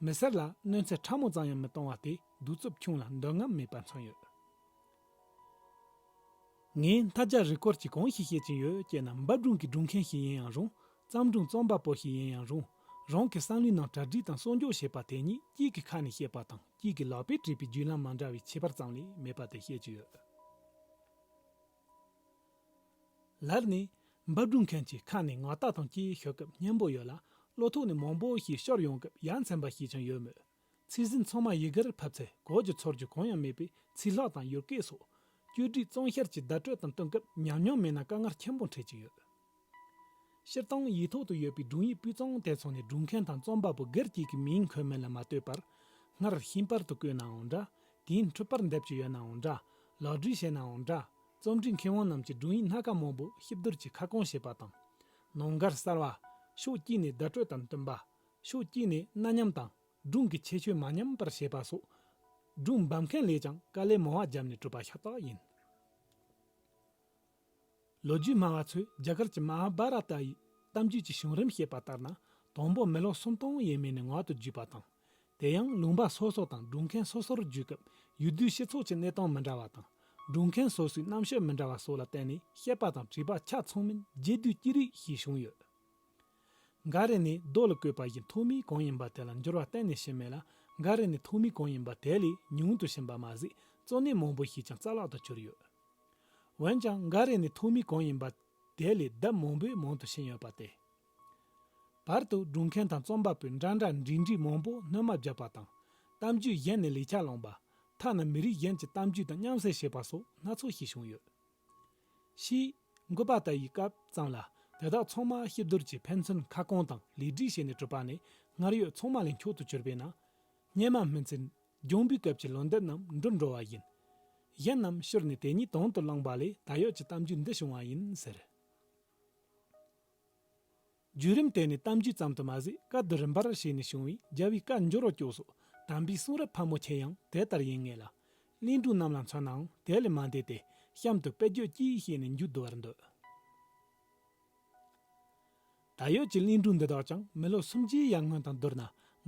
མི་སེར་ལ་གནོད་འཚེ་ཕྲ་མོ་ཙམ་ཡང་མི་གཏོང་བ་དེ་གདུག་རྩུབ་ཆུང་ལ་འདོད་རྔམ་མེད་པ་མཚོན་ཡོད། ངས་མཐའ་རྒྱ་རི་སྐོར་གྱི་གང་ཞིག་བཤད་ཀྱིན་ཡོད་ཅེ་ན་འབབ་སྒྲུང་གི་སྒྲུང་མཁན་ཞིག་ཡིན་ཡང་རུང་། བརྩམས་སྒྲུང་རྩོམ་པ་པོ་ཞིག་ཡིན་ཡང་རུང་། རང་གི་བསམ་བློའི་ནང་གྲ་སྒྲིག་དང་གསོག་འཇོག་བྱེད་པ་དེ་གཉིས་གཅིག་གི་ཁ་ནས་བཤད་པ་དང་གཅིག་གི་ལག་པས་བྲིས་པའི་བརྒྱུད་ལམ་མ་འདྲ་བའི་ཁྱད་པར་ཙམ་ལས་མེད་པ་དེ་བཤད་ཀྱི་ཡོད། ལར་ནས་འབབ་སྒྲུང་མཁན་གྱི་ཁ་ནས་ངག་རྟགས་དང་བཅས་ཤོད་སྐབས་སྙན་པོ་ཡོད་ལ། བློ་ཐོག་ནས་མང་པོ་ཞིག་ཤོར་ཡོང་སྐབས་ཡ་མཚན་པ་ཞིག་ཀྱང་ཡོད་མོད། ཚིག་ཟིན་ཚང་མ་ཡི་གེར་ཕབ་ཚེ་གོ་རྒྱུ་ཚོར་རྒྱུ་གང་ཡང་མེད་པས་ཚིག་ལྷག་དང་ཡུལ་སྐད་སོགས་བཅོས་སྒྲིག་རྩོམ་བཤེར་གྱི་བརྡ་སྤྲོད་དང་བསྟུན་སྐབས་ཉམས་མྱོང་མེད་ན་དཀའ་ངལ་ཆེན་པོ་འཕྲད་ཀྱི་ཡོད། སྤྱིར་བཏང་ཡིག་ཐོག་ཏུ་ཡོད་པའི་སྒྲུང་ཡིག་སྤུས་གཙང་དེ་ཚོ་ནི་སྒྲུང་མཁན་དང་རྩོམ་པ་པོ་སྒེར་གཅིག་གི་མིང་འཁོད་མིན་ལ་མ་ལྟོས་པར། སྔར་ཤིང་པར་དུ་བརྐོས་ནའང་འདྲ། དུས་ཡུན་འཕྲོད་པར་འདེབས་ཀྱི་ཡོད་ནའང་འདྲ། ལག་བྲིས་བྱས་ནའང་འདྲ། རྩོམ་སྒྲིག་མཁས་དབང་རྣམས་ཀྱིས་སྒྲུང་ཡིག་སྣ་ཁ་མང་པོ་གཤིབ་བསྡུར་གྱིས་ཁ་སྐོང་བྱེད་པ་དང་། ནང་འགལ་གསར་བ། ཕྱོགས་གཅིག་ནས་བརྡ་སྤྲོད་དང་བསྟུན་པ། ཕྱོགས་གཅིག་ནས་གནའ་ཉམས་དང་སྒྲུང་གི་ཁྱད་ཆོས་མ་ཉམས་པར་བྱེད་པ་སོགས། སྒྲུང་འབབ་མཁན་ལས་ཀྱང་དཀའ་ལས་མང་བ་བརྒྱབ་ནས་གྲུབ་པ་ཤ་སྟག་ཡིན། ལོ་རྒྱུས་སྨྲ་བ་ཚོས་རྒྱ་གར་གྱི་མ་ཧཱ་བྷ་ར་ཏ་ཡི་གཏམ་རྒྱུད་ཀྱི་བྱུང་རིམ་བཤད་པ་ལྟར་ན། དང་པོ་མི་ལོ་སུམ་སྟོང་ཡས་མས་ནས་ངག་ཏུ་བརྒྱུད་པ་དང་། དེ་ཡང་ལུང་པ་སོ་སོ་དང་སྒྲུང་མཁན་སོ་སོར་བརྒྱུད་སྐབས་ཡུལ་དུས་སྤྱི་ཚོགས་ཀྱི་གནས་སྟངས་མི་འདྲ་བ་དང་། སྒྲུང་མཁན་སོ་སོའི་རྣམ་དཔྱོད་མི་འདྲ་བ་སོགས་ལ་བརྟེན་ནས་བཤད་པ་དང་བྲིས་པ་ཆ་ཚང་མིན་རྒྱས་བསྡུས་ཅི་རིགས་ཤིག་བྱུང་ཡོད། འགའ་རེ་ནི་རྡོ་ལ་བརྐོས་པ་བཞིན་ཐོག་མའི་གང་ཡིན་པ་དེ་ལ་འགྱུར་བ་གཏན་ནས་ཕྱིན་མེད་ལ། འགའ་རེ་ནི་ཐོག་མའི་གང་ཡིན་པ་དེ་ལས་ཉུང་དུ་ཕྱིན་པ་མ་ཟད། གཙོ་གནད་མང་པོ་ཞིག་ཀྱང་རྩ་བརླག་ཏུ་གྱུར་ཡོད། འོན་ཀྱང་འགའ་རེ་ནི་ཐོག་མའི་གང་ཡིན་པ་དེ་ལས་ལྡབ་མང་པོས་མང་དུ་ཕྱིན་ཡོད་པ་སྟེ། བར་དུ་སྒྲུང་མཁན་དང་རྩོམ་པ་པོས་འདྲ་འདྲ་འདྲིས་འདྲིས་མང་པོ་སྣོན་མ་བརྒྱབ་པ་དང་། གཏམ་རྒྱུད་གཞན་ནས་ལེགས་ཆ་བླངས་པ། ཐ་ན་མི་རིགས་གཞན་གྱི་གཏམ་རྒྱུད་དང་མཉམ་བསྲེས་བྱས་པ་སོགས་སྣ་ཚོགས་ཤིག་བྱུང་ཡོད། ཕྱིས་འགོ་པ་ཏཱ་ཡི་སྐབས་ཙམ་ལ་དེ་དག་ཚང་མ་གཤིབ་བསྡུར་གྱིས་ཕན་ཚུན་ཁ་སྐོང་དང་ལེགས་སྒྲིག་བྱས་ནས་གྲུབ་པ་ནི་སྔར་ཡོད་ཚང་མ་ལས་མཆོག་ཏུ་གྱུར་པས་ན། སྙེ་མ་སྨིན་ཚེ་འབྱུང་པོའི་སྐབས་ཀྱི་ལོ་འདབ་རྣམས་འགྲུབ་འགྲོ་བ་བཞིན། གཞན་རྣམས་ཤུར་ནས་དེ་ཉིད་དོན་དུ་བླངས་པ་ལས་ད་ཡོད་ཀྱི་གཏམ་རྒྱུད་འདི་བྱུང་བ་ཡིན་ཟེར། བརྒྱུད་རིམ་དེ་ནི་གཏམ་རྒྱུད་ཙམ་དུ་མ་ཟད་བཀའ་བསྡུ་རིམ་པར་བྱས་ནས་བྱུང་བའི་རྒྱལ་བའི་བཀའ་འགྱུར་བ་སྐྱོ་སོགས་དམ་པའི་གསུང་རབ་ཕལ་མོ་ཆེ་ཡང་དེ་ལྟར་ཡིན་ངེས་ལ། གླིང་སྒྲུང་རྣམས་ལ་མཚོན་ནའང་དེ་ལས་མ་འདས་ཏེ་གཤམ་དུ་དཔེ་བརྗོད་ཀྱིས་བཤད་ནས་མཇུག་བསྡུ་བར་འདོད། ད་ཡོད་ཀྱི་གླིང་སྒྲུང་འདི་དག་ཀྱང་མི་ལོ་སུམ་ཅུའི་ཡར་སྔོན་དང་བསྡུར་ན་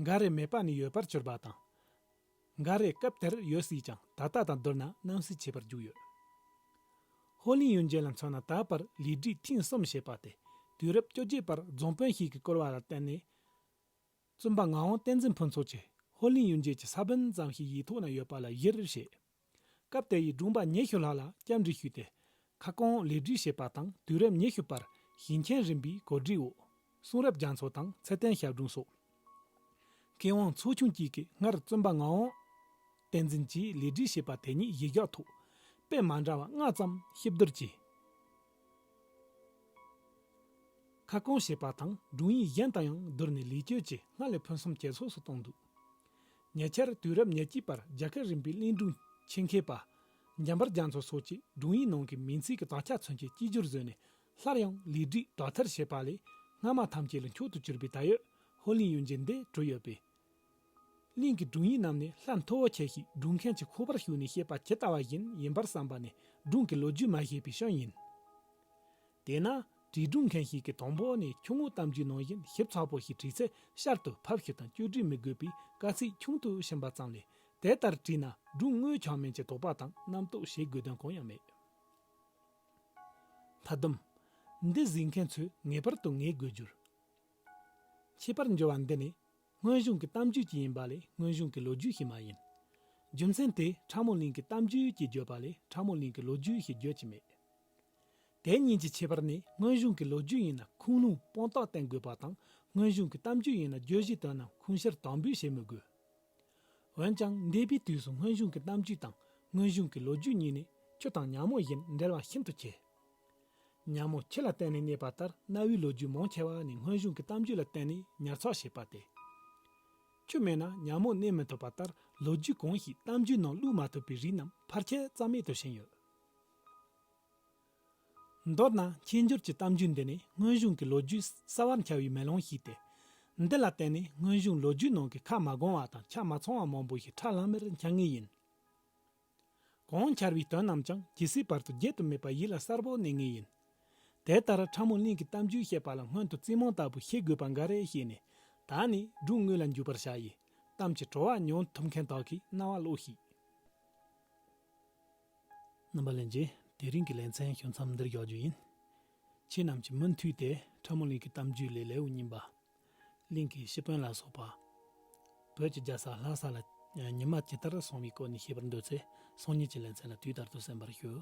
འགའ་རེ་མེད་པ་ནས་ཡོད་པར་གྱུར་པ་དང་། འགའ་རེ་སྐབས་དེར་ཡོད་སྲིད་ཀྱང་ད་ལྟ་དང་བསྡུར་ན་རྣམ་སྲས་ཆད་པར་འཇུག་ཡོད། ཧོར་གླིང་གཡུལ་འགྱེད་ལ་མཚོན་ན་ད་བར་ལེགས་སྒྲིག་ཐེངས་གསུམ་བྱས་པ་སྟེ་དུས་རབས་བཅོ་བརྒྱད་པར་རྫོང་དཔོན་ཞིག་གིས་བསྐུར་བ་ལ་བརྟེན་ནས། བཙུན་པ་ངག་དབང་བསྟན་འཛིན་ཕུན་ཚོགས་ཀྱིས་ཧོར་གླིང་གཡུལ་འགྱེད་ཀྱི་ས་བོན་ཙམ་ཞིག་ཡིག་ཐོག་ན་ཡོད་པ་ལ་གཞིར་བྱས། སྐབས་དེ་ཡི་སྒྲུང་པ་ཉི་ཤུ་ལྷག་ལ་བཅར་འདྲི་ཞུས་ཏེ། ཁ་སྐོང་ལེགས་སྒྲིག་བྱས་པ་དང་དུས་རབས་ཉི་ཤུ་པར་ཞིང་ཆེན་རིམ་པའི་གོ་སྒྲིག་འོག་གསུང་རབ་རྒྱ་མཚོ་དང་ཚེ་བརྟན་ཞབས་དྲུང་སོགས། མཁས་དབང་ཚོགས་ཆུང་གཅིག་གིས་སྔར་བཙུན་པ་ངག་དབང་བསྟན་འཛིན་གྱིས་ལས་བྲིས་བྱས་པ་དེ་ཉིད་གཞི་བཞག་ཐོག་དཔེ་མ་འདྲ་བ་ལྔ་ཙམ་ཞིབ་བསྡུར་བྱས། ཁ་སྐོང་བྱས་པ་དང་སྒྲུང་ཡིག་གཞན་དང་ཡང་བསྡུར་ནས་ལེགས་བཅོས་ཀྱིས་སྔར་ལས་ཕུན་སུམ་ཇེ་ཚོགས་སུ་གཏོང་འདུག་ཉེ་ཆར་དུས་རབས་ཉེར་གཅིག་པར་རྒྱ་གར་རིམ་པའི་གླིང་སྒྲུང་ཆེད་མཁས་པ་འཇམ་དཔལ་རྒྱ་མཚོ་སོགས་ཀྱིས་སྒྲུང་ཡིག་ནང་གི་མིང་ཚིག་གི་དག་ཆ་མཚོན་ཆེད་གཅིག་གྱུར་བཟོས་ནས། སླར་ཡང་ལེགས་བྲིས་དོན་མཐར་བྱེད་པ་ལས། སྔ་མ་ཐམས་ཅད་ལ་མཆོག་ཏུ་གྱུར་པའི་ད་ཡོད་ཧོ་ལིང་ཡོན་ཅན་འདི་གྲུབ་ཡོད་པས། གླིང་གི་སྒྲུང་ཡིག་རྣམས་ནི་ལྷ་མཐོ་བོ་ཆེ་ཞིག་སྒྲུང་མཁན་གྱི་ཁོག་པར་ཞུགས་ནས་བཤད་པ་ཇི་ལྟ་བ་བཞིན་ཡིན་པར་བསམ་པ་ནི་སྒྲུང་གི་ལོ་རྒྱུས་མ་ཤེས་པའི་སྐྱོན་ཡིན། དེས་ན་བྲིས་སྒྲུང་མཁན་ཞིག་གིས་དང་པོ་ནས་ཆུང་ངུ་གཏམ་རྒྱུད་ནང་བཞིན་ཞིབ་ཚགས་པོ་ཞིག་བྲིས་ཚེ་བསྐྱར་དུ་ཕབ་བཤུས་དང་བཅོས་སྒྲིག་མི་དགོས་པའི་དཀའ་ཚེགས་ཆུང་དུ་ཕྱིན་པ་ཙམ་ལས། དེ་ལྟར་བྲིས་ན་སྒྲུང་དངོས་ཆགས་མིན་གྱི་དོགས་པ་དང་རྣམ་རྟོག་བྱེད་དགོས་དོན་གང་ཡང་མེད། མཐའ་སྡོམ། འདི་གཟིགས་མཁན་ཚོས་ངེས་པར་དུ་ངེས་དགོས་རྒྱུར། ཁྱད་པར་འབྱོར་བ་འདི་ནི་སྔོན་བྱུང་གི་གཏམ་རྒྱུད་ཅིག་ཡིན་པ་ལས་སྔོན་བྱུང་གི་ལོ་རྒྱུས་ཤིག་མ་ཡིན། རྒྱུ་མཚན་དེ་ཁྲ་མོ་གླིང་གི་གཏམ་རྒྱུད་ཅེས་བརྗོད་པ་ལས་ཁྲ་མོ་གླིང་གི་ལོ་རྒྱུས་ཞེས་བརྗོད་ཀྱི་མེད། དེ་གཉིས་ཀྱི་ཁྱད་པར་ནི་སྔོན་བྱུང་གི་ལོ་རྒྱུས་ཡིན་ན་ཁུངས་ལུང་དཔང་རྟགས་བསྟན་དགོས་པ་དང་སྔོན་བྱུང་གི་གཏམ་རྒྱུད་ཡིན་ན་བརྗོད་གཞི་དོན་རྣམས་ཁུངས་ཤར་དམ་འབུལ་བྱེད་མི་དགོས། འོན་ཀྱང་འདས་པའི་དུས་སུ་སྔོན་བྱུང་གི་གཏམ་རྒྱུད་དང་སྔོན་བྱུང་གི་ལོ་རྒྱུས་གཉིས་ནི་ཆུ་དང་ཉ་མོ་བཞིན་འབྲེལ་བ་ཤིན་ཏུ་ཆེ། ཉ་མོ་ཆུ་ལ་བརྟེན་ནས་གནས་པ་ལྟར་གནའ་བོའི་ལོ་རྒྱུས་མང་ཆེ་བ་ནི་སྔོན་བྱུང་གི་གཏམ་རྒྱུད་ལ་བརྟེན་ནས་ཉར་ཚགས་བྱས་པ་སྟེ། ཆུ་མེད་ན་ཉ་མོ་གནས་མི་ཐུབ་པ་ལྟར་ལོ་རྒྱུས་གང་ཞིག་གཏམ་རྒྱུད་ནང་བླུགས་མ་ཐུབ་པའི་རིགས་རྣམས་ཕལ་ཆེར་རྩ་མེད་དུ་ཕྱིན་ཡོད། མདོར་ན་ཆེས་འབྱོར་གྱི་གཏམ་རྒྱུད་འདི་ནི་སྔོན་བྱུང་གི་ལོ་རྒྱུས་གསལ་བར་འཆར་བའི་མེ་ལོང་ཞིག་སྟེ། འདི་ལ་བརྟེན་ནས་སྔོན་བྱུང་ལོ་རྒྱུས་ནང་གི་ཁ་མ་གོང་བ་དང་ཆ་མ་ཚང་བ་མང་པོ་ཞིག་ཁྲ་ལམ་མེར་འཆར་ངེས་ཡིན། གང་འཆར་བའི་དོན་རྣམས་ཀྱང་ཇི་སྲིད་བར་དུ་བརྗེད་དུ་མེད་པ་ཡིད་ལ་གསལ་པོ་གནས་ངེས་ཡིན། དེ་ལྟར་ཁྲ་མོ་གླིང་གི་གཏམ་རྒྱུད་བཤད་པ་ལ་སྔོན་དུ་རྩིས་མང་ལྟ་བུ་ཤེས་དགོས་པ་འགའ་རེ་ཤེས་ནས། ད་ནི་སྒྲུང་དངོས་ལ་འཇུག་པར་བྱ་ཡི། གཏམ་གྱི་བྲོ་བ་མྱོང་ཐུབ་མཁན་དག་གིས་རྣ་བ་ཀློགས་ཤིག་རྣམ་པ་ལྷན་རྒྱས། དེ་རིང་གི་ལེ་ཚན་ཞུ་མཚམས་འདིར་འཇོག་རྒྱུ་ཡིན། ཁྱེད་རྣམས་ཀྱིས་མུ་མཐུད་དེ་ཁྲ་མོ་གླིང་གི་གཏམ་རྒྱུད་ལས་ལེའུ་གཉིས་པ། གླིང་གི་ཤི་དཔོན་ལ་སོགས་པ། བོད་ཀྱི་རྒྱལ་ས་ལྷ་ས་ལ་ཉི་མ་ཇི་ལྟར་སོང་བའི་སྐོར་ནས་ཤེས་པར་འདོད་ཚེ། སང་ཉིན་གྱི་ལེ་ཚན་ལ་དུས་ལྟར་དུ་གསན་པར་ཞུ།